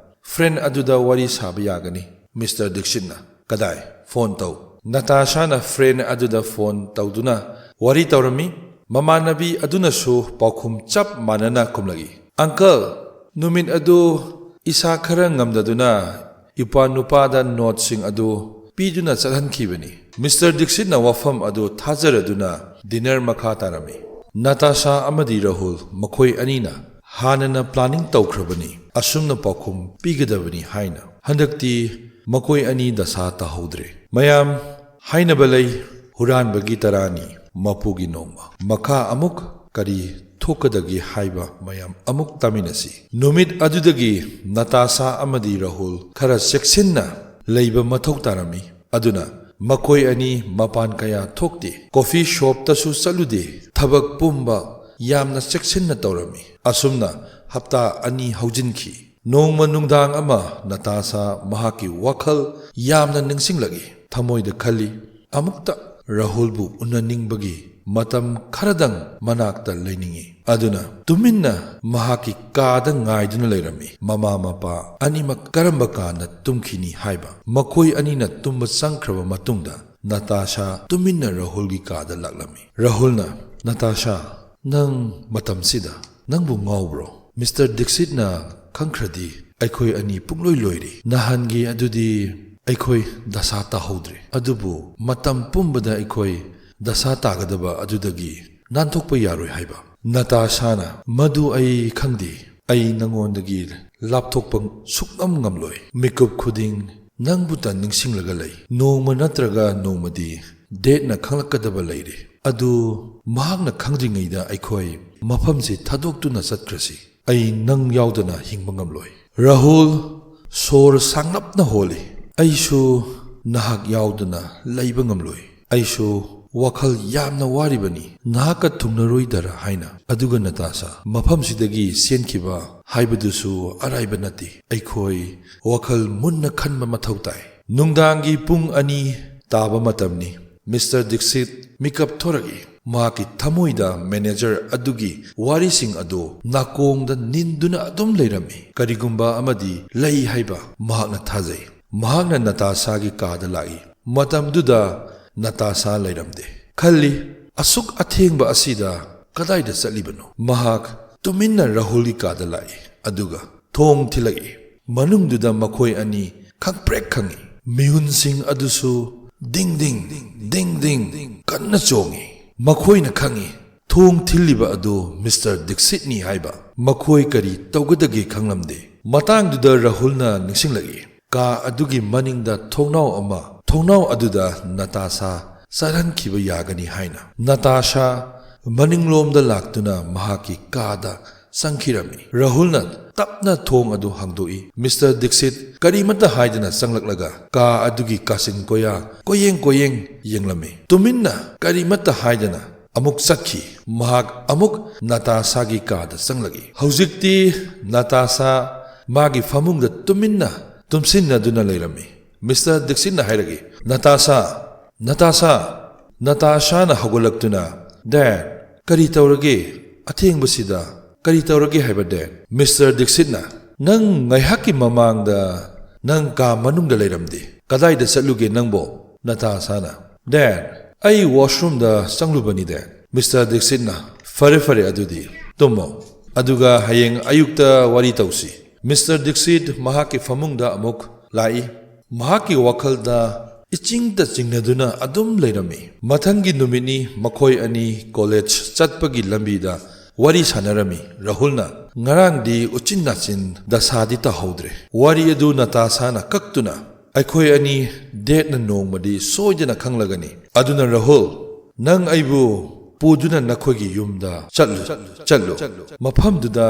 friend ꯑꯗꯨꯗ ꯋꯥꯔꯤ ꯁꯥꯕ ꯌꯥꯒꯅꯤ꯫" ꯃꯤꯁꯇꯔ ꯗꯤꯛꯁꯤꯠꯅ, "ꯀꯗꯥꯏ? Phone ꯇꯧ꯫" ꯅꯇꯥꯁꯥꯅ friend ꯑꯗꯨꯗ phone ꯇꯧꯗꯨꯅ ꯋꯥꯔꯤ ꯇꯧꯔꯝꯃꯤ꯫ ꯃꯃꯥꯟꯅꯕꯤ ꯑꯗꯨꯅꯁꯨ ꯄꯥꯎꯈꯨꯝ ꯆꯞ ꯃꯥꯟꯅꯅ ꯈꯨꯝꯂꯛꯏ꯫ "Uncle, ꯅꯨꯃꯤꯠ ꯑꯗꯨ ꯏꯁꯥ ꯈꯔ ꯉꯝꯗꯗꯨꯅ ꯏꯄ꯭ꯋꯥ ꯅꯨꯄꯥꯗ noteꯁꯤꯡ ꯑꯗꯨ ꯄꯤꯗꯨꯅ ꯆꯠꯍꯟꯈꯤꯕꯅꯤ꯫" ꯃꯤꯁꯇꯔ ꯗꯤꯛꯁꯤꯠꯅ ꯋꯥꯐꯝ ꯑꯗꯨ ꯊꯥꯖꯔꯗꯨꯅ dinner ꯃꯈꯥ ꯇꯥꯔꯝꯃꯤ꯫ ꯅꯇꯥꯁꯥ ꯑꯃꯗꯤ ꯔꯥꯍꯨꯜ ꯃꯈꯣꯏ ꯑꯅꯤꯅ ꯍꯥꯟꯅꯅ planning ꯇꯧꯈ꯭ꯔꯕꯅꯤ, ꯑꯁꯨꯝꯅ ꯄꯥꯎꯈꯨꯝ ꯄꯤꯒꯗꯕꯅꯤ ꯍꯥꯏꯅ꯫ ꯍꯟꯗꯛꯇꯤ ꯃꯈꯣꯏ ꯑꯅꯤ ꯗꯁꯥ ꯇꯥꯍꯧꯗ꯭ꯔꯦ꯫ ꯃꯌꯥꯝ, ꯍꯥꯏꯅꯕ ꯂꯩ, ꯍꯨꯔꯥꯟꯕꯒꯤ ꯇꯔꯥꯅꯤ, ꯃꯄꯨꯒꯤ ꯅꯣꯡꯃ꯫ ꯃꯈꯥ ꯑꯃꯨꯛ ꯀꯔꯤ ꯊꯣꯛꯀꯗꯒꯦ ꯍꯥꯏꯕ ꯃꯌꯥꯝ ꯑꯃꯨꯛ ꯇꯥꯃꯤꯟꯅꯁꯤ꯫ ꯅꯨꯃꯤꯠ ꯑꯗꯨꯗꯒꯤ ꯅꯇꯥꯁꯥ ꯑꯃꯗꯤ ꯔꯥꯍꯨꯜ ꯈꯔ ꯆꯦꯛꯁꯤꯟꯅ ꯂꯩꯕ ꯃꯊꯧ ꯇꯥꯔꯝꯃꯤ꯫ ꯑꯗꯨꯅ ꯃꯈꯣꯏ ꯑꯅꯤ ꯃꯄꯥꯟ ꯀꯌꯥ ꯊꯣꯛꯇꯦ꯫ Coffee shopꯇꯁꯨ ꯆꯠꯂꯨꯗꯦ꯫ ꯊꯕꯛ ꯄꯨꯝꯕ ꯌꯥꯝꯅ ꯆꯦꯛꯁꯤꯟꯅ ꯇꯧꯔꯝꯃꯤ꯫ ꯑꯁꯨꯝꯅ ꯍꯞꯇꯥ ꯑꯅꯤ ꯍꯧꯖꯤꯟꯈꯤ꯫ ꯅꯣꯡꯃ ꯅꯨꯡꯗꯥꯡ ꯑꯃ ꯅꯇꯥꯁꯥ ꯃꯍꯥꯛꯀꯤ ꯋꯥꯈꯜ ꯌꯥꯝꯅ ꯅꯤꯡꯁꯤꯡꯂꯛꯏ꯫ ꯊꯃꯣꯏꯗ ꯈꯜꯂꯤ, "ꯑꯃꯨꯛꯇ ꯔꯥꯍꯨꯜꯕꯨ ꯎꯅꯅꯤꯡꯕꯒꯤ ꯃꯇꯝ ꯈꯔꯗꯪ ꯃꯅꯥꯛꯇ ꯂꯩꯅꯤꯡꯏ꯫" ꯑꯗꯨꯅ ꯇꯨꯃꯤꯟꯅ ꯃꯍꯥꯛꯀꯤ ꯀꯥꯗ ꯉꯥꯏꯗꯨꯅ ꯂꯩꯔꯝꯃꯤ꯫ ꯃꯃꯥ ꯃꯄꯥ ꯑꯅꯤꯃꯛ ꯀꯔꯝꯕ ꯀꯥꯟꯗ ꯇꯨꯝꯈꯤꯅꯤ ꯍꯥꯏꯕ꯫ ꯃꯈꯣꯏ ꯑꯅꯤꯅ ꯇꯨꯝꯕ ꯆꯪꯈ꯭ꯔꯕ ꯃꯇꯨꯡꯗ ꯅꯇꯥꯁꯥ ꯇꯨꯃꯤꯟꯅ ꯔꯥꯍꯨꯜꯒꯤ ꯀꯥꯗ ꯂꯥꯛꯂꯝꯃꯤ꯫ ꯔꯥꯍꯨꯜꯅ, "ꯅꯇꯥꯁꯥ, ꯅꯪ ꯃꯇꯝꯁꯤꯗ ꯅꯪꯕꯨ ꯉꯥꯎꯕ꯭ꯔꯣ? ꯃꯤꯁꯇꯔ ꯗꯤꯛꯁꯤꯠꯅ ꯈꯪꯈ꯭ꯔꯗꯤ ꯑꯩꯈꯣꯏ ꯑꯅꯤ ꯄꯨꯡꯂꯣꯏ ꯂꯣꯏꯔꯦ꯫ ꯅꯍꯥꯟꯒꯤ ꯑꯗꯨꯗꯤ ꯑꯩꯈꯣꯏ ꯗꯁꯥ ꯇꯥꯍꯧꯗ꯭ꯔꯦ, ꯑꯗꯨꯕꯨ ꯃꯇꯝ ꯄꯨꯝꯕꯗ ꯑꯩꯈꯣꯏ ꯗꯁꯥ ꯇꯥꯒꯗꯕ ꯑꯗꯨꯗꯒꯤ ꯅꯥꯟꯊꯣꯛꯄ ꯌꯥꯔꯣꯏ ꯍꯥꯏꯕ꯫" ꯅꯇꯥꯁꯥꯅ, "ꯃꯗꯨ ꯑꯩ ꯈꯪꯗꯦ꯫ ꯑꯩ ꯅꯉꯣꯟꯗꯒꯤ ꯂꯥꯞꯊꯣꯛꯄ ꯁꯨꯛꯉꯝ ꯉꯝꯂꯣꯏ꯫ ꯃꯤꯀꯨꯞ ꯈꯨꯗꯤꯡ ꯅꯪꯕꯨꯇ ꯅꯤꯡꯁꯤꯡꯂꯒ ꯂꯩ꯫ ꯅꯣꯡꯃ ꯅꯠꯇ꯭ꯔꯒ ꯅꯣꯡꯃꯗꯤ ꯗꯦꯠꯅ ꯈꯪꯂꯛꯀꯗꯕ ꯂꯩꯔꯦ꯫ ꯑꯗꯨ ꯃꯍꯥꯛꯅ ꯈꯪꯗ꯭ꯔꯤꯉꯩꯗ ꯑꯩꯈꯣꯏ ꯃꯐꯝꯁꯤ ꯊꯥꯗꯣꯛꯇꯨꯅ ꯆꯠꯈ꯭ꯔꯁꯤ꯫ ꯑꯩ ꯅꯪ ꯌꯥꯎꯗꯅ ꯍꯤꯡꯕ ꯉꯝꯂꯣꯏ꯫" ꯔꯥꯍꯨꯜ ꯁꯣꯔ ꯁꯥꯡꯂꯞꯅ ꯍꯣꯜꯂꯤ꯫ "ꯑꯩꯁꯨ ꯅꯍꯥꯛ ꯌꯥꯎꯗꯅ ꯂꯩꯕ ꯉꯝꯂꯣꯏ꯫ ꯑꯩꯁꯨ ꯋꯥꯈꯜ ꯌꯥꯝꯅ ꯋꯥꯔꯤꯕꯅꯤ, ꯅꯍꯥꯛꯀ ꯊꯨꯡꯅꯔꯣꯏꯗꯔꯥ ꯍꯥꯏꯅ꯫ ꯑꯗꯨꯒ ꯅꯇꯥꯁꯥ, ꯃꯐꯝꯁꯤꯗꯒꯤ ꯆꯦꯟꯈꯤꯕ ꯍꯥꯏꯕꯗꯨꯁꯨ ꯑꯔꯥꯏꯕ ꯅꯠꯇꯦ꯫ ꯑꯩꯈꯣꯏ ꯋꯥꯈꯜ ꯃꯨꯟꯅ ꯈꯟꯕ ꯃꯊꯧ ꯇꯥꯏ꯫ ꯅꯨꯡꯗꯥꯡꯒꯤ ꯄꯨꯡ ꯑꯅꯤ ꯇꯥꯕ ꯃꯇꯝꯅꯤ꯫ ꯃꯤꯁꯇꯔ ꯗꯤꯛꯁꯤꯠ ꯃꯤꯀꯞ ꯊꯣꯔꯛꯏ꯫ ꯃꯍꯥꯛꯀꯤ ꯊꯃꯣꯏꯗ ꯃꯦꯅꯦꯖꯔ ꯑꯗꯨꯒꯤ ꯋꯥꯔꯤꯁꯤꯡ ꯑꯗꯨ ꯅꯥꯀꯣꯡꯗ ꯅꯤꯟꯗꯨꯅ ꯑꯗꯨꯝ ꯂꯩꯔꯝꯃꯤ꯫ ꯀꯔꯤꯒꯨꯝꯕ ꯑꯃꯗꯤ ꯂꯩ ꯍꯥꯏꯕ ꯃꯍꯥꯛꯅ ꯊꯥꯖꯩ꯫ ꯃꯍꯥꯛꯅ ꯅꯇꯥꯁꯥꯒꯤ ꯀꯥꯗ ꯂꯥꯛꯏ꯫ ꯃꯇꯝꯗꯨꯗ ꯅꯇꯥꯁꯥ ꯂꯩꯔꯝꯗꯦ꯫ ꯈꯜꯂꯤ, "ꯑꯁꯨꯛ ꯑꯊꯦꯡꯕ ꯑꯁꯤꯗ ꯀꯗꯥꯏꯗ ꯆꯠꯂꯤꯕꯅꯣ?" ꯃꯍꯥꯛ ꯇꯨꯃꯤꯟꯅ ꯔꯥꯍꯨꯜꯒꯤ ꯀꯥꯗ ꯂꯥꯛꯏ, ꯑꯗꯨꯒ ꯊꯣꯡ ꯊꯤꯜꯂꯛꯏ꯫ ꯃꯅꯨꯡꯗꯨꯗ ꯃꯈꯣꯏ ꯑꯅꯤ ꯈꯪꯄ꯭ꯔꯦꯛ ꯈꯪꯏ꯫ ꯃꯤꯍꯨꯟꯁꯤꯡ ꯑꯗꯨꯁꯨ ꯗꯤꯡ ꯗꯤꯡ, ꯗꯤꯡ ꯗꯤꯡ ꯀꯟꯅ ꯆꯣꯡꯏ꯫ ꯃꯈꯣꯏꯅ ꯈꯪꯏ, ꯊꯣꯡ ꯊꯤꯜꯂꯤꯕ ꯑꯗꯨ ꯃꯤꯁꯇꯔ ꯗꯤꯛꯁꯤꯠꯅꯤ ꯍꯥꯏꯕ꯫ ꯃꯈꯣꯏ ꯀꯔꯤ ꯇꯧꯒꯗꯒꯦ ꯈꯪꯂꯝꯗꯦ꯫ ꯃꯇꯥꯡꯗꯨꯗ ꯔꯥꯍꯨꯜꯅ ꯅꯤꯡꯁꯤꯡꯂꯛꯏ, ꯀꯥ ꯑꯗꯨꯒꯤ ꯃꯅꯤꯡꯗ ꯊꯣꯡꯅꯥꯎ ꯑꯃ, ꯊꯣꯡꯅꯥꯎ ꯑꯗꯨꯗ ꯅꯇꯥꯁꯥ ꯆꯠꯍꯟꯈꯤꯕ ꯌꯥꯒꯅꯤ ꯍꯥꯏꯅ꯫ ꯅꯇꯥꯁꯥ ꯃꯅꯤꯡꯂꯣꯝꯗ ꯂꯥꯛꯇꯨꯅ ꯃꯍꯥꯛꯀꯤ ꯀꯥꯗ ꯆꯪꯈꯤꯔꯝꯃꯤ꯫ ꯔꯥꯍꯨꯜꯅ ꯇꯞꯅ ꯊꯣꯡ ꯑꯗꯨ ꯍꯥꯡꯗꯣꯛꯏ꯫ ꯃꯤꯁꯇꯔ ꯗꯤꯛꯁꯤꯠ ꯀꯔꯤꯃꯠꯇ ꯍꯥꯏꯗꯅ ꯆꯪꯂꯛꯂꯒ ꯀꯥ ꯑꯗꯨꯒꯤ ꯀꯥꯆꯤꯟ ꯀꯣꯌꯥ ꯀꯣꯌꯦꯡ ꯀꯣꯌꯦꯡ ꯌꯦꯡꯂꯝꯃꯤ꯫ ꯇꯨꯃꯤꯟꯅ ꯀꯔꯤꯃꯠꯇ ꯍꯥꯏꯗꯅ ꯑꯃꯨꯛ ꯆꯠꯈꯤ꯫ ꯃꯍꯥꯛ ꯑꯃꯨꯛ ꯅꯇꯥꯁꯥꯒꯤ ꯀꯥꯗ ꯆꯪꯂꯛꯏ꯫ ꯍꯧꯖꯤꯛꯇꯤ ꯅꯇꯥꯁꯥ ꯃꯥꯒꯤ ꯐꯃꯨꯡꯗ ꯇꯨꯃꯤꯟꯅ ꯇꯨꯝꯁꯤꯟꯅꯗꯨꯅ ꯂꯩꯔꯝꯃꯤ꯫ ꯃꯤꯁꯇꯔ ꯗꯤꯛꯁꯤꯠꯅ ꯍꯥꯏꯔꯛꯏ, "ꯅꯇꯥꯁꯥ, ꯅꯇꯥꯁꯥ!" ꯅꯇꯥꯁꯥꯅ ꯍꯧꯒꯠꯂꯛꯇꯨꯅ, "ꯗꯦꯗ, ꯀꯔꯤ ꯇꯧꯔꯒꯦ? ꯑꯊꯦꯡꯕꯁꯤꯗ ꯀꯔꯤ ꯇꯧꯔꯒꯦ ꯍꯥꯏꯕ, ꯗꯦꯗ?" ꯃꯤꯁꯇꯔ ꯗꯤꯛꯁꯤꯠꯅ, "ꯅꯪ ꯉꯥꯏꯍꯥꯛꯀꯤ ꯃꯃꯥꯡꯗ ꯅꯪ ꯀꯥ ꯃꯅꯨꯡꯗ ꯂꯩꯔꯝꯗꯦ꯫ ꯀꯗꯥꯏꯗ ꯆꯠꯂꯨꯒꯦ ꯅꯪꯕꯣ?" ꯅꯇꯥꯁꯥꯅ, "ꯗꯦꯗ, ꯑꯩ ꯋꯥꯁꯔꯨꯝꯗ ꯆꯪꯂꯨꯕꯅꯤ, ꯗꯦꯗ꯫" ꯃꯤꯁꯇꯔ ꯗꯤꯛꯁꯤꯠꯅ, "ꯐꯔꯦ, ꯐꯔꯦ, ꯑꯗꯨꯗꯤ ꯇꯨꯝꯃꯣ꯫ ꯑꯗꯨꯒ ꯍꯌꯦꯡ ꯑꯌꯨꯛꯇ ꯋꯥꯔꯤ ꯇꯧꯁꯤ꯫" ꯃꯤꯁꯇꯔ ꯗꯤꯛꯁꯤꯠ ꯃꯍꯥꯛꯀꯤ ꯐꯃꯨꯡꯗ ꯑꯃꯨꯛ ꯂꯥꯛꯏ꯫ ꯃꯍꯥꯛꯀꯤ ꯋꯥꯈꯜꯗ ꯏꯆꯤꯡꯇ ꯆꯤꯡꯅꯗꯨꯅ ꯑꯗꯨꯝ ꯂꯩꯔꯝꯃꯤ꯫ ꯃꯊꯪꯒꯤ ꯅꯨꯃꯤꯠꯅꯤ꯫ ꯃꯈꯣꯏ ꯑꯅꯤ ꯀꯣꯂꯦꯖ ꯆꯠꯄꯒꯤ ꯂꯝꯕꯤꯗ ꯋꯥꯔꯤ ꯁꯥꯟꯅꯔꯝꯃꯤ꯫ ꯔꯥꯍꯨꯜꯅ, "ꯉꯔꯥꯡꯗꯤ ꯎꯆꯤꯟ ꯅꯥꯆꯤꯟ ꯗꯁꯥꯗꯤ ꯇꯥꯍꯧꯗ꯭ꯔꯦ꯫" ꯋꯥꯔꯤ ꯑꯗꯨ ꯅꯇꯥꯁꯥꯅ ꯀꯛꯇꯨꯅ, "ꯑꯩꯈꯣꯏ ꯑꯅꯤ ꯗꯦꯗꯅ ꯅꯣꯡꯃꯗꯤ ꯁꯣꯏꯗꯅ ꯈꯪꯂꯒꯅꯤ꯫ ꯑꯗꯨꯅ ꯔꯥꯍꯨꯜ, ꯅꯪ ꯑꯩꯕꯨ ꯄꯨꯗꯨꯅ ꯅꯈꯣꯏꯒꯤ ꯌꯨꯝꯗ ꯆꯠꯂꯨ, ꯆꯠꯂꯨ꯫ ꯃꯐꯝꯗꯨꯗ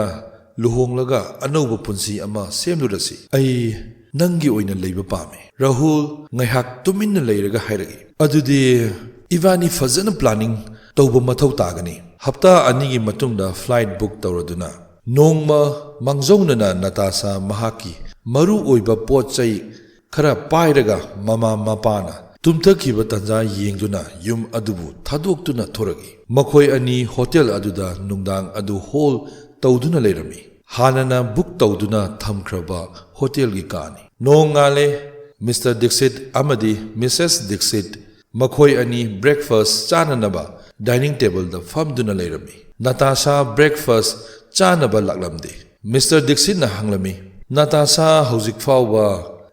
ꯂꯨꯍꯣꯡꯂꯒ ꯑꯅꯧꯕ ꯄꯨꯟꯁꯤ ꯑꯃ ꯁꯦꯝꯂꯨꯔꯁꯤ꯫ ꯑꯩ ꯅꯪꯒꯤ ꯑꯣꯏꯅ ꯂꯩꯕ ꯄꯥꯝꯃꯤ꯫ ꯔꯥꯍꯨꯜ ꯉꯥꯏꯍꯥꯛ ꯇꯨꯃꯤꯟꯅ ꯂꯩꯔꯒ ꯍꯥꯏꯔꯛꯏ, "ꯑꯗꯨꯗꯤ ꯏꯕꯥꯅꯤ ꯐꯖꯅ planning ꯇꯧꯕ ꯃꯊꯧ ꯇꯥꯒꯅꯤ꯫ ꯍꯞꯇꯥ ꯑꯅꯤꯒꯤ ꯃꯇꯨꯡꯗ flight book ꯇꯧꯔꯗꯨꯅ ꯅꯣꯡꯃ ꯃꯥꯡꯖꯧꯅꯅ ꯅꯇꯥꯁꯥ ꯃꯍꯥꯛꯀꯤ ꯃꯔꯨ ꯑꯣꯏꯕ ꯄꯣꯠ ꯆꯩ ꯈꯔ ꯄꯥꯏꯔꯒ ꯃꯃꯥ ꯃꯄꯥꯅ ꯇꯨꯝꯊꯈꯤꯕ ꯇꯥꯟꯖꯥ ꯌꯦꯡꯗꯨꯅ ꯌꯨꯝ ꯑꯗꯨꯕꯨ ꯊꯥꯗꯣꯛꯇꯨꯅ ꯊꯣꯔꯛꯏ꯫ ꯃꯈꯣꯏ ꯑꯅꯤ ꯍꯣꯇꯦꯜ ꯑꯗꯨꯗ ꯅꯨꯡꯗꯥꯡ ꯑꯗꯨ ꯍꯣꯜ ꯇꯧꯗꯨꯅ ꯂꯩꯔꯝꯃꯤ꯫ ꯍꯥꯟꯅꯅ ꯕꯨꯛ ꯇꯧꯗꯨꯅ ꯊꯝꯈ꯭ꯔꯕ ꯍꯣꯇꯦꯜꯒꯤ ꯀꯥꯅꯤ꯫ ꯅꯣꯡꯉꯥꯜꯂꯦ꯫ ꯃꯤꯁꯇꯔ ꯗꯤꯛꯁꯤꯠ ꯑꯃꯗꯤ ꯃꯤꯁꯦꯁ ꯗꯤꯛꯁꯤꯠ ꯃꯈꯣꯏ ꯑꯅꯤ ꯕ꯭ꯔꯦꯛꯐꯥꯁ ꯆꯥꯅꯅꯕ ꯗꯥꯏꯅꯤꯡ ꯇꯦꯕꯜꯗ ꯐꯝꯗꯨꯅ ꯂꯩꯔꯝꯃꯤ꯫ ꯅꯇꯥꯁꯥ ꯕ꯭ꯔꯦꯛꯐꯥꯁ ꯆꯥꯅꯕ ꯂꯥꯛꯂꯝꯗꯦ꯫ ꯃꯤꯁꯇꯔ ꯗꯤꯛꯁꯤꯠꯅ ꯍꯪꯂꯝꯃꯤ, "ꯅꯇꯥꯁꯥ ꯍꯧꯖꯤꯛ ꯐꯥꯎꯕ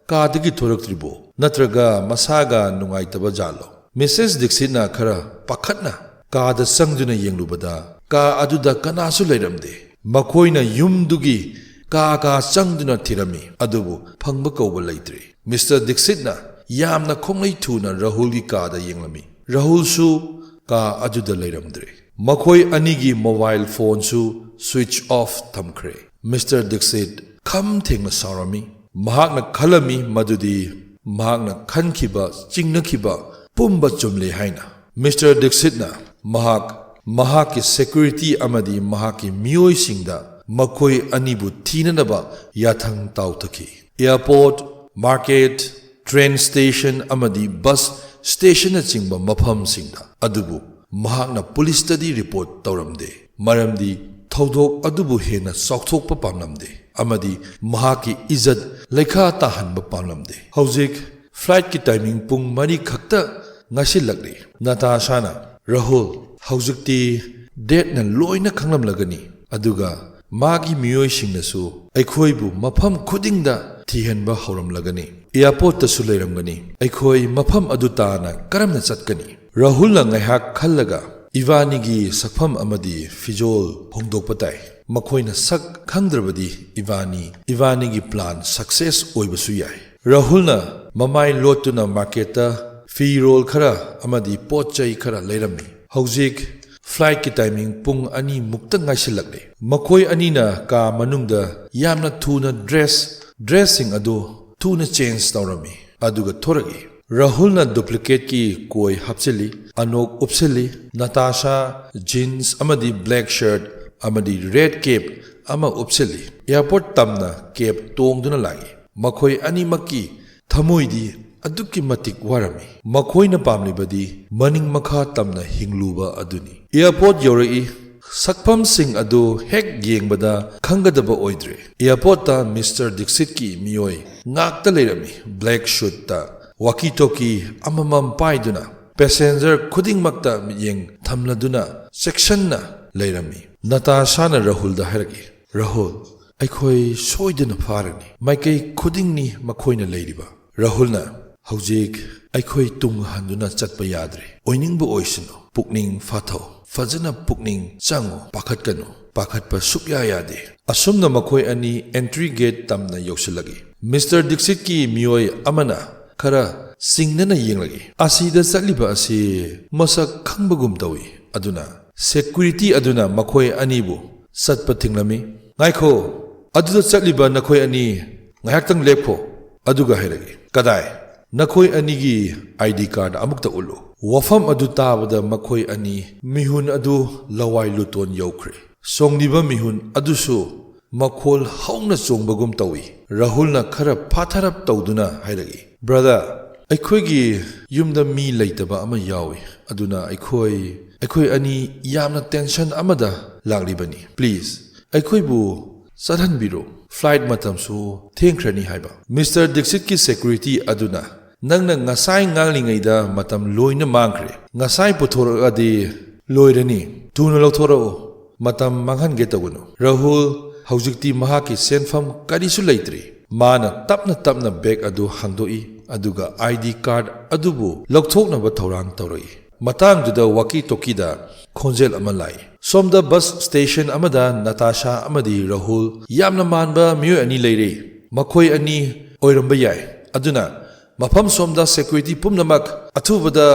ꯀꯥꯗꯒꯤ ꯊꯣꯔꯛꯇ꯭ꯔꯤꯕꯣ? ꯅꯠꯇ꯭ꯔꯒ ꯃꯁꯥꯒ ꯅꯨꯡꯉꯥꯏꯇꯕ ꯖꯥꯠꯂꯣ?" ꯃꯤꯁꯦꯁ ꯗꯤꯛꯁꯤꯠꯅ ꯈꯔ ꯄꯥꯈꯠꯅ ꯀꯥꯗ ꯆꯪꯗꯨꯅ ꯌꯦꯡꯂꯨꯕꯗ ꯀꯥ ꯑꯗꯨꯗ ꯀꯅꯥꯁꯨ ꯂꯩꯔꯝꯗꯦ꯫ ꯃꯈꯣꯏꯅ ꯌꯨꯝꯗꯨꯒꯤ ꯀꯥ ꯀꯥ ꯆꯪꯗꯨꯅ ꯊꯤꯔꯝꯃꯤ, ꯑꯗꯨꯕꯨ ꯐꯪꯕ ꯀꯧꯕ ꯂꯩꯇ꯭ꯔꯦ꯫ ꯃꯤꯁꯇꯔ ꯗꯤꯛꯁꯤꯠꯅ ꯌꯥꯝꯅ ꯈꯣꯡꯂꯩ ꯊꯨꯅ ꯔꯥꯍꯨꯜꯒꯤ ꯀꯥꯗ ꯌꯦꯡꯂꯝꯃꯤ꯫ ꯔꯥꯍꯨꯜꯁꯨ ꯀꯥ ꯑꯗꯨꯗ ꯂꯩꯔꯝꯗ꯭ꯔꯦ꯫ ꯃꯈꯣꯏ ꯑꯅꯤꯒꯤ ꯃꯣꯕꯥꯏꯜ ꯐꯣꯟꯁꯨ ꯁ꯭ꯋꯤꯆ ꯑꯣꯐ ꯊꯝꯈ꯭ꯔꯦ꯫ ꯃꯤꯁꯇꯔ ꯗꯤꯛꯁꯤꯠ ꯈꯝ ꯊꯦꯡꯅ ꯁꯥꯎꯔꯝꯃꯤ꯫ ꯃꯍꯥꯛꯅ ꯈꯜꯂꯝꯃꯤ ꯃꯗꯨꯗꯤ ꯃꯍꯥꯛꯅ ꯈꯟꯈꯤꯕ, ꯆꯤꯡꯅꯈꯤꯕ ꯄꯨꯝꯕ ꯆꯨꯝꯂꯦ ꯍꯥꯏꯅ꯫ ꯃꯤꯁꯇꯔ ꯗꯤꯛꯁꯤꯠꯅ ꯃꯍꯥꯛ, ꯃꯍꯥꯛꯀꯤ ꯁꯦꯀ꯭ꯌꯨꯔꯤꯇꯤ ꯑꯃꯗꯤ ꯃꯍꯥꯛꯀꯤ ꯃꯤꯑꯣꯏꯁꯤꯡꯗ ꯃꯈꯣꯏ ꯑꯅꯤꯕꯨ ꯊꯤꯅꯅꯕ ꯌꯥꯊꯪ ꯇꯥꯎꯊꯈꯤ꯫ ꯑꯦꯌꯔꯄꯣꯔꯠ, ꯃꯥꯔꯀꯦꯠ, ꯇ꯭ꯔꯦꯟ ꯁ꯭ꯇꯦꯁꯟ ꯑꯃꯗꯤ ꯕꯁ ꯁ꯭ꯇꯦꯁꯟꯅꯆꯤꯡꯕ ꯃꯐꯝꯁꯤꯡꯗ꯫ ꯑꯗꯨꯕꯨ ꯃꯍꯥꯛꯅ ꯄꯨꯂꯤꯁꯇꯗꯤ ꯔꯤꯄꯣꯔꯠ ꯇꯧꯔꯝꯗꯦ, ꯃꯔꯝꯗꯤ ꯊꯧꯗꯣꯛ ꯑꯗꯨꯕꯨ ꯍꯦꯟꯅ ꯆꯥꯎꯊꯣꯛꯄ ꯄꯥꯝꯂꯝꯗꯦ ꯑꯃꯗꯤ ꯃꯍꯥꯛꯀꯤ ꯏꯖꯠ ꯂꯩꯈꯥ ꯇꯥꯍꯟꯕ ꯄꯥꯝꯂꯝꯗꯦ꯫ ꯍꯧꯖꯤꯛ ꯐ꯭ꯂꯥꯏꯠꯀꯤ ꯇꯥꯏꯃꯤꯡ ꯄꯨꯡ ꯃꯔꯤ ꯈꯛꯇ ꯉꯥꯏꯁꯤꯜꯂꯛꯂꯤ꯫ ꯅꯇꯥꯁꯥꯅ, "ꯔꯥꯍꯨꯜ, ꯍꯧꯖꯤꯛꯇꯤ ꯗꯦꯠꯅ ꯂꯣꯏꯅ ꯈꯪꯂꯝꯂꯒꯅꯤ, ꯑꯗꯨꯒ ꯃꯥꯒꯤ ꯃꯤꯑꯣꯏꯁꯤꯡꯅꯁꯨ ꯑꯩꯈꯣꯏꯕꯨ ꯃꯐꯝ ꯈꯨꯗꯤꯡꯗ ꯊꯤꯍꯟꯕ ꯍꯧꯔꯝꯂꯒꯅꯤ꯫ ꯑꯦꯌꯔꯄꯣꯔꯠꯇꯁꯨ ꯂꯩꯔꯝꯒꯅꯤ꯫ ꯑꯩꯈꯣꯏ ꯃꯐꯝ ꯑꯗꯨ ꯇꯥꯅ ꯀꯔꯝꯅ ꯆꯠꯀꯅꯤ?" ꯔꯥꯍꯨꯜꯅ ꯉꯥꯏꯍꯥꯛ ꯈꯜꯂꯒ, "ꯏꯕꯥꯅꯤꯒꯤ ꯁꯛꯐꯝ ꯑꯃꯗꯤ ꯐꯤꯖꯣꯜ ꯍꯣꯡꯗꯣꯛꯄ ꯇꯥꯏ꯫ ꯃꯈꯣꯏꯅ ꯁꯛ ꯈꯪꯗ꯭ꯔꯕꯗꯤ ꯏꯕꯥꯅꯤ, ꯏꯕꯥꯅꯤꯒꯤ ꯄ꯭ꯂꯥꯟ ꯁꯛꯁꯦꯁ ꯑꯣꯏꯕꯁꯨ ꯌꯥꯏ꯫" ꯔꯥꯍꯨꯜꯅ ꯃꯃꯥꯏ ꯂꯣꯠꯇꯨꯅ ꯃꯥꯔꯀꯦꯠꯇ ꯐꯤꯔꯣꯜ ꯈꯔ ꯑꯃꯗꯤ ꯄꯣꯠ ꯆꯩ ꯈꯔ ꯂꯩꯔꯝꯃꯤ꯫ ꯍꯧꯖꯤꯛ ꯐ꯭ꯂꯥꯏꯠꯀꯤ ꯇꯥꯏꯃꯤꯡ ꯄꯨꯡ ꯑꯅꯤꯃꯨꯛꯇ ꯉꯥꯏꯁꯤꯜꯂꯛꯂꯦ꯫ ꯃꯈꯣꯏ ꯑꯅꯤꯅ ꯀꯥ ꯃꯅꯨꯡꯗ ꯌꯥꯝꯅ ꯊꯨꯅ ꯗ꯭ꯔꯦꯁ, ꯗ꯭ꯔꯦꯁꯁꯤꯡ ꯑꯗꯨ ꯊꯨꯅ ꯆꯦꯟꯖ ꯇꯧꯔꯝꯃꯤ, ꯑꯗꯨꯒ ꯊꯣꯔꯛꯏ꯫ ꯔꯥꯍꯨꯜꯅ ꯗꯨꯄ꯭ꯂꯤꯀꯦꯠꯀꯤ ꯀꯣꯏ ꯍꯥꯞꯆꯤꯜꯂꯤ, ꯑꯅꯣꯛ ꯎꯞꯁꯤꯜꯂꯤ꯫ ꯅꯇꯥꯁꯥ ꯖꯤꯟꯁ ꯑꯃꯗꯤ ꯕ꯭ꯂꯦꯛ ꯁꯔꯠ ꯑꯃꯗꯤ ꯔꯦꯗ ꯀꯦꯞ ꯑꯃ ꯎꯞꯁꯤꯜꯂꯤ꯫ ꯑꯦꯌꯥꯔꯄꯣꯔꯠ ꯇꯝꯅ ꯀꯦꯞ ꯇꯣꯡꯗꯨꯅ ꯂꯥꯛꯏ꯫ ꯃꯈꯣꯏ ꯑꯅꯤꯃꯛꯀꯤ ꯊꯃꯣꯏꯗꯤ ꯑꯗꯨꯛꯀꯤ ꯃꯇꯤꯛ ꯋꯥꯔꯝꯃꯤ꯫ ꯃꯈꯣꯏꯅ ꯄꯥꯝꯂꯤꯕꯗꯤ ꯃꯅꯤꯡ ꯃꯈꯥ ꯇꯝꯅ ꯍꯤꯡꯂꯨꯕ ꯑꯗꯨꯅꯤ꯫ ꯑꯦꯌꯥꯔꯄꯣꯔꯠ ꯌꯧꯔꯛꯏ꯫ ꯁꯛꯐꯝꯁꯤꯡ ꯑꯗꯨ ꯍꯦꯛ ꯌꯦꯡꯕꯗ ꯈꯪꯒꯗꯕ ꯑꯣꯏꯗ꯭ꯔꯦ꯫ ꯑꯦꯌꯥꯔꯄꯣꯔꯠꯇ ꯃꯤꯁꯇꯔ ꯗꯤꯛꯁꯤꯠꯀꯤ ꯃꯤꯑꯣꯏ ꯉꯥꯛꯇ ꯂꯩꯔꯝꯃꯤ꯫ ꯕ꯭ꯂꯦꯛ ꯁꯨꯠꯇ ꯋꯥꯀꯤ ꯇꯣꯀꯤ ꯑꯃꯃꯝ ꯄꯥꯏꯗꯨꯅ ꯄꯦꯁꯦꯟꯖꯔ ꯈꯨꯗꯤꯡꯃꯛꯇ ꯃꯤꯠꯌꯦꯡ ꯊꯝꯂꯗꯨꯅ ꯆꯦꯛꯁꯟꯅ ꯂꯩꯔꯝꯃꯤ꯫ ꯅꯇꯥꯁꯥꯅ ꯔꯥꯍꯨꯜꯗ ꯍꯥꯏꯔꯛꯏ, "ꯔꯥꯍꯨꯜ, ꯑꯩꯈꯣꯏ ꯁꯣꯏꯗꯅ ꯐꯥꯔꯅꯤ꯫ ꯃꯥꯏꯀꯩ ꯈꯨꯗꯤꯡꯅꯤ ꯃꯈꯣꯏꯅ ꯂꯩꯔꯤꯕ꯫" ꯔꯥꯍꯨꯜꯅ, "ꯍꯧꯖꯤꯛ ꯑꯩꯈꯣꯏ ꯇꯨꯡ ꯍꯟꯗꯨꯅ ꯆꯠꯄ ꯌꯥꯗ꯭ꯔꯦ꯫ ꯑꯣꯏꯅꯤꯡꯕ ꯑꯣꯏꯁꯅꯨ꯫ ꯄꯨꯛꯅꯤꯡ ꯐꯥꯊꯧ꯫ ꯐꯖꯅ ꯄꯨꯛꯅꯤꯡ ꯆꯪꯉꯨ꯫ ꯄꯥꯈꯠꯀꯅꯨ꯫ ꯄꯥꯈꯠꯄ ꯁꯨꯛꯌꯥ ꯌꯥꯗꯦ꯫" ꯑꯁꯨꯝꯅ ꯃꯈꯣꯏ ꯑꯅꯤ ꯑꯦꯟꯇ꯭ꯔꯤ ꯒꯦꯠ ꯇꯝꯅ ꯌꯧꯁꯤꯜꯂꯛꯏ꯫ ꯃꯤꯁꯇꯔ ꯗꯤꯛꯁꯤꯠꯀꯤ ꯃꯤꯑꯣꯏ ꯑꯃꯅ ꯈꯔ ꯆꯤꯡꯅꯅ ꯌꯦꯡꯂꯛꯏ꯫ "ꯑꯁꯤꯗ ꯆꯠꯂꯤꯕ ꯑꯁꯤ ꯃꯁꯛ ꯈꯪꯕꯒꯨꯝ ꯇꯧꯏ꯫" ꯑꯗꯨꯅ ꯁꯦꯀ꯭ꯌꯨꯔꯤꯇꯤ ꯑꯗꯨꯅ ꯃꯈꯣꯏ ꯑꯅꯤꯕꯨ ꯆꯠꯄ ꯊꯤꯡꯂꯝꯃꯤ꯫ "ꯉꯥꯏꯈꯣ, ꯑꯗꯨꯗ ꯆꯠꯂꯤꯕ ꯅꯈꯣꯏ ꯑꯅꯤ ꯉꯥꯏꯍꯥꯛꯇꯪ ꯂꯦꯞꯈꯣ, ꯑꯗꯨꯒ ꯍꯥꯏꯔꯒꯦ꯫" "ꯀꯗꯥꯏ?" "ꯅꯈꯣꯏ ꯑꯅꯤꯒꯤ ꯑꯥꯏ ꯗꯤ ꯀꯥꯔꯗ ꯑꯃꯨꯛꯇ ꯎꯠꯂꯨ꯫" ꯋꯥꯐꯝ ꯑꯗꯨ ꯇꯥꯕꯗ ꯃꯈꯣꯏ ꯑꯅꯤ ꯃꯤꯍꯨꯟ ꯑꯗꯨ ꯂꯋꯥꯏ ꯂꯨꯇꯣꯟ ꯌꯧꯈ꯭ꯔꯦ꯫ ꯆꯣꯡꯂꯤꯕ ꯃꯤꯍꯨꯟ ꯑꯗꯨꯁꯨ ꯃꯈꯣꯜ ꯍꯧꯅ ꯆꯣꯡꯕꯒꯨꯝ ꯇꯧꯏ꯫ ꯔꯥꯍꯨꯜꯅ ꯈꯔ ꯐꯥꯊꯔꯞ ꯇꯧꯗꯨꯅ ꯍꯥꯏꯔꯛꯏ, "ꯕ꯭ꯔꯗꯔ, ꯑꯩꯈꯣꯏꯒꯤ ꯌꯨꯝꯗ ꯃꯤ ꯂꯩꯇꯕ ꯑꯃ ꯌꯥꯎꯏ, ꯑꯗꯨꯅ ꯑꯩꯈꯣꯏ, ꯑꯩꯈꯣꯏ ꯑꯅꯤ ꯌꯥꯝꯅ ꯇꯦꯟꯁꯟ ꯑꯃꯗ ꯂꯥꯛꯂꯤꯕꯅꯤ꯫ ꯄ꯭ꯂꯤꯖ, ꯑꯩꯈꯣꯏꯕꯨ ꯆꯠꯍꯟꯕꯤꯔꯣ, ꯐ꯭ꯂꯥꯏꯠ ꯃꯇꯝꯁꯨ ꯊꯦꯡꯈ꯭ꯔꯅꯤ ꯍꯥꯏꯕ꯫" ꯃꯤꯁꯇꯔ ꯗꯤꯛꯁꯤꯠꯀꯤ ꯁꯦꯀ꯭ꯌꯨꯔꯤꯇꯤ ꯑꯗꯨꯅ, "ꯅꯪꯅ ꯉꯁꯥꯏ ꯉꯥꯡꯂꯤꯉꯩꯗ ꯃꯇꯝ ꯂꯣꯏꯅ ꯃꯥꯡꯈ꯭ꯔꯦ꯫ ꯉꯁꯥꯏ ꯄꯨꯊꯣꯔꯛꯑꯗꯤ ꯂꯣꯏꯔꯅꯤ꯫ ꯊꯨꯅ ꯂꯧꯊꯣꯔꯛꯎ꯫ ꯃꯇꯝ ꯃꯥꯡꯍꯟꯒꯦ ꯇꯧꯒꯅꯨ꯫" ꯔꯥꯍꯨꯜ ꯍꯧꯖꯤꯛꯇꯤ ꯃꯍꯥꯛꯀꯤ ꯁꯦꯟꯐꯝ ꯀꯔꯤꯁꯨ ꯂꯩꯇ꯭ꯔꯤ꯫ ꯃꯥꯅ ꯇꯞꯅ ꯇꯞꯅ ꯕꯦꯒ ꯑꯗꯨ ꯍꯥꯡꯗꯣꯛꯏ, ꯑꯗꯨꯒ ꯑꯥꯏ ꯗꯤ ꯀꯥꯔꯗ ꯑꯗꯨꯕꯨ ꯂꯧꯊꯣꯛꯅꯕ ꯊꯧꯔꯥꯡ ꯇꯧꯔꯛꯏ꯫ ꯃꯇꯥꯡꯗꯨꯗ ꯋꯥꯀꯤ ꯇꯣꯀꯤꯗ ꯈꯣꯟꯖꯦꯜ ꯑꯃ ꯂꯥꯛꯏ, "ꯁꯣꯝꯗ ꯕꯁ ꯁ꯭ꯇꯦꯁꯟ ꯑꯃꯗ ꯅꯇꯥꯁꯥ ꯑꯃꯗꯤ ꯔꯥꯍꯨꯜ ꯌꯥꯝꯅ ꯃꯥꯟꯕ ꯃꯤꯑꯣꯏ ꯑꯅꯤ ꯂꯩꯔꯦ꯫ ꯃꯈꯣꯏ ꯑꯅꯤ ꯑꯣꯏꯔꯝꯕ ꯌꯥꯏ꯫ ꯑꯗꯨꯅ ꯃꯐꯝ ꯁꯣꯝꯗ ꯁꯦꯀ꯭ꯌꯨꯔꯤꯇꯤ ꯄꯨꯝꯅꯃꯛ ꯑꯊꯨꯕꯗ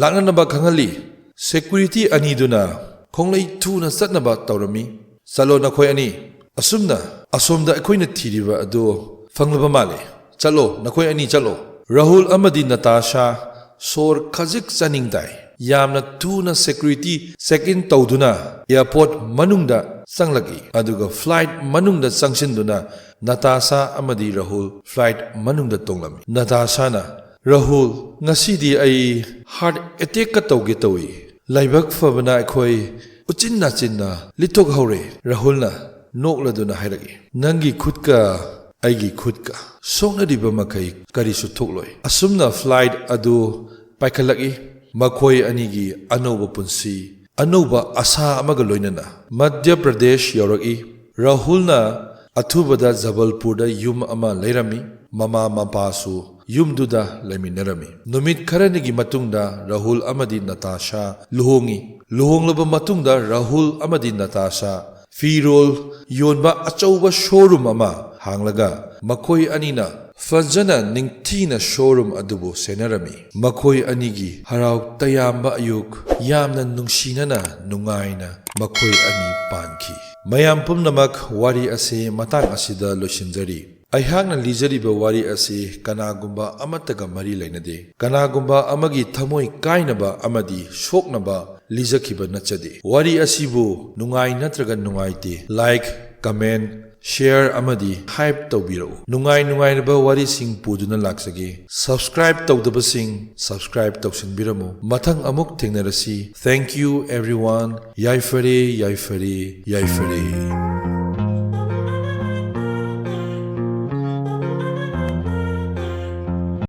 ꯂꯥꯛꯅꯅꯕ ꯈꯪꯍꯜꯂꯤ꯫" ꯁꯦꯀ꯭ꯌꯨꯔꯤꯇꯤ ꯑꯅꯤꯗꯨꯅ ꯈꯣꯡꯂꯩ ꯊꯨꯅ ꯆꯠꯅꯕ ꯇꯧꯔꯝꯃꯤ꯫ "ꯆꯠꯂꯣ ꯅꯈꯣꯏ ꯑꯅꯤ꯫ ꯑꯁꯨꯝꯅ ꯑꯁꯣꯝꯗ ꯑꯩꯈꯣꯏꯅ ꯊꯤꯔꯤꯕ ꯑꯗꯨ ꯐꯪꯂꯕ ꯃꯥꯜꯂꯦ꯫ ꯆꯠꯂꯣ, ꯅꯈꯣꯏ ꯑꯅꯤ ꯆꯠꯂꯣ꯫ ꯔꯥꯍꯨꯜ ꯑꯃꯗꯤ ꯅꯇꯥꯁꯥ ꯁꯣꯔ ꯈꯖꯤꯛ ꯆꯥꯅꯤꯡ ꯇꯥꯏ꯫ ꯌꯥꯝꯅ ꯊꯨꯅ security check in ꯇꯧꯗꯨꯅ airport ꯃꯅꯨꯡꯗ ꯆꯪꯂꯛꯏ, ꯑꯗꯨꯒ flight ꯃꯅꯨꯡꯗ ꯆꯪꯁꯤꯟꯗꯨꯅ ꯅꯇꯥꯁꯥ ꯑꯃꯗꯤ ꯔꯥꯍꯨꯜ flight ꯃꯅꯨꯡꯗ ꯇꯣꯡꯂꯝꯃꯤ꯫ ꯅꯇꯥꯁꯥꯅ, "ꯔꯥꯍꯨꯜ, ꯉꯁꯤꯗꯤ ꯑꯩ heart attackꯀ ꯇꯧꯒꯦ ꯇꯧꯏ꯫ ꯂꯥꯏꯕꯛ ꯐꯕꯅ ꯑꯩꯈꯣꯏ ꯎꯆꯤꯟ ꯅꯥꯆꯤꯟꯅ ꯂꯤꯠꯊꯣꯛꯍꯧꯔꯦ꯫" ꯔꯥꯍꯨꯜꯅ ꯅꯣꯛꯂꯗꯨꯅ ꯍꯥꯏꯔꯛꯏ, "ꯅꯪꯒꯤ ꯈꯨꯠꯀ ꯑꯩꯒꯤ ꯈꯨꯠꯀ ꯁꯣꯛꯅꯔꯤꯕ ꯃꯈꯩ ꯀꯔꯤꯁꯨ ꯊꯣꯛꯂꯣꯏ꯫" ꯑꯁꯨꯝꯅ flight ꯑꯗꯨ ꯄꯥꯏꯈꯠꯂꯛꯏ꯫ ꯃꯈꯣꯏ ꯑꯅꯤꯒꯤ ꯑꯅꯧꯕ ꯄꯨꯟꯁꯤ, ꯑꯅꯧꯕ ꯑꯁꯥ ꯑꯃꯒ ꯂꯣꯏꯅꯅ꯫ ꯃꯙ꯭ꯌ ꯄ꯭ꯔꯗꯦꯁ ꯌꯧꯔꯛꯏ꯫ ꯔꯥꯍꯨꯜꯅ ꯑꯊꯨꯕꯗ ꯖꯕꯜꯄꯨꯔꯗ ꯌꯨꯝ ꯑꯃ ꯂꯩꯔꯝꯃꯤ꯫ ꯃꯃꯥ ꯃꯄꯥꯁꯨ ꯌꯨꯝꯗꯨꯗ ꯂꯩꯃꯤꯟꯅꯔꯝꯃꯤ꯫ ꯅꯨꯃꯤꯠ ꯈꯔꯅꯤꯒꯤ ꯃꯇꯨꯡꯗ ꯔꯥꯍꯨꯜ ꯑꯃꯗꯤ ꯅꯇꯥꯁꯥ ꯂꯨꯍꯣꯡꯉꯤ꯫ ꯂꯨꯍꯣꯡꯂꯕ ꯃꯇꯨꯡꯗ ꯔꯥꯍꯨꯜ ꯑꯃꯗꯤ ꯅꯇꯥꯁꯥ ꯐꯤꯔꯣꯜ ꯌꯣꯟꯕ ꯑꯆꯧꯕ showroom ꯑꯃ ꯍꯥꯡꯂꯒ ꯃꯈꯣꯏ ꯑꯅꯤꯅ ꯐꯖꯅ ꯅꯤꯡꯊꯤꯅ showroom ꯑꯗꯨꯕꯨ ꯁꯦꯟꯅꯔꯝꯃꯤ꯫ ꯃꯈꯣꯏ ꯑꯅꯤꯒꯤ ꯍꯔꯥꯎ ꯇꯌꯥꯝꯕ ꯑꯌꯨꯛ ꯌꯥꯝꯅ ꯅꯨꯡꯁꯤꯅꯅ ꯅꯨꯡꯉꯥꯏꯅ ꯃꯈꯣꯏ ꯑꯅꯤ ꯄꯥꯟꯈꯤ꯫ ꯃꯌꯥꯝ ꯄꯨꯝꯅꯃꯛ, ꯋꯥꯔꯤ ꯑꯁꯤ ꯃꯇꯥꯡ ꯑꯁꯤꯗ ꯂꯣꯏꯁꯤꯟꯖꯔꯤ꯫ ꯑꯩꯍꯥꯛꯅ ꯂꯤꯖꯔꯤꯕ ꯋꯥꯔꯤ ꯑꯁꯤ ꯀꯅꯥꯒꯨꯝꯕ ꯑꯃꯠꯇꯒ ꯃꯔꯤ ꯂꯩꯅꯗꯦ꯫ ꯀꯅꯥꯒꯨꯝꯕ ꯑꯃꯒꯤ ꯊꯃꯣꯏ ꯀꯥꯏꯅꯕ ꯑꯃꯗꯤ ꯁꯣꯛꯅꯕ ꯂꯤꯖꯈꯤꯕ ꯅꯠꯆꯗꯦ꯫ ꯋꯥꯔꯤ ꯑꯁꯤꯕꯨ ꯅꯨꯡꯉꯥꯏ ꯅꯠꯇ꯭ꯔꯒ ꯅꯨꯡꯉꯥꯏꯇꯦ, like, comment, share ꯑꯃꯗꯤ hype ꯇꯧꯕꯤꯔꯛꯎ꯫ ꯅꯨꯡꯉꯥꯏ ꯅꯨꯡꯉꯥꯏꯔꯕ ꯋꯥꯔꯤꯁꯤꯡ ꯄꯨꯗꯨꯅ ꯂꯥꯛꯆꯒꯦ꯫ Subscribe ꯇꯧꯗꯕꯁꯤꯡ subscribe ꯇꯧꯁꯤꯟꯕꯤꯔꯝꯃꯨ꯫ ꯃꯊꯪ ꯑꯃꯨꯛ ꯊꯦꯡꯅꯔꯁꯤ꯫ Thank you everyone꯫ ꯌꯥꯏꯐꯔꯦ, ꯌꯥꯏꯐꯔꯦ, ꯌꯥꯏꯐꯔꯦ꯫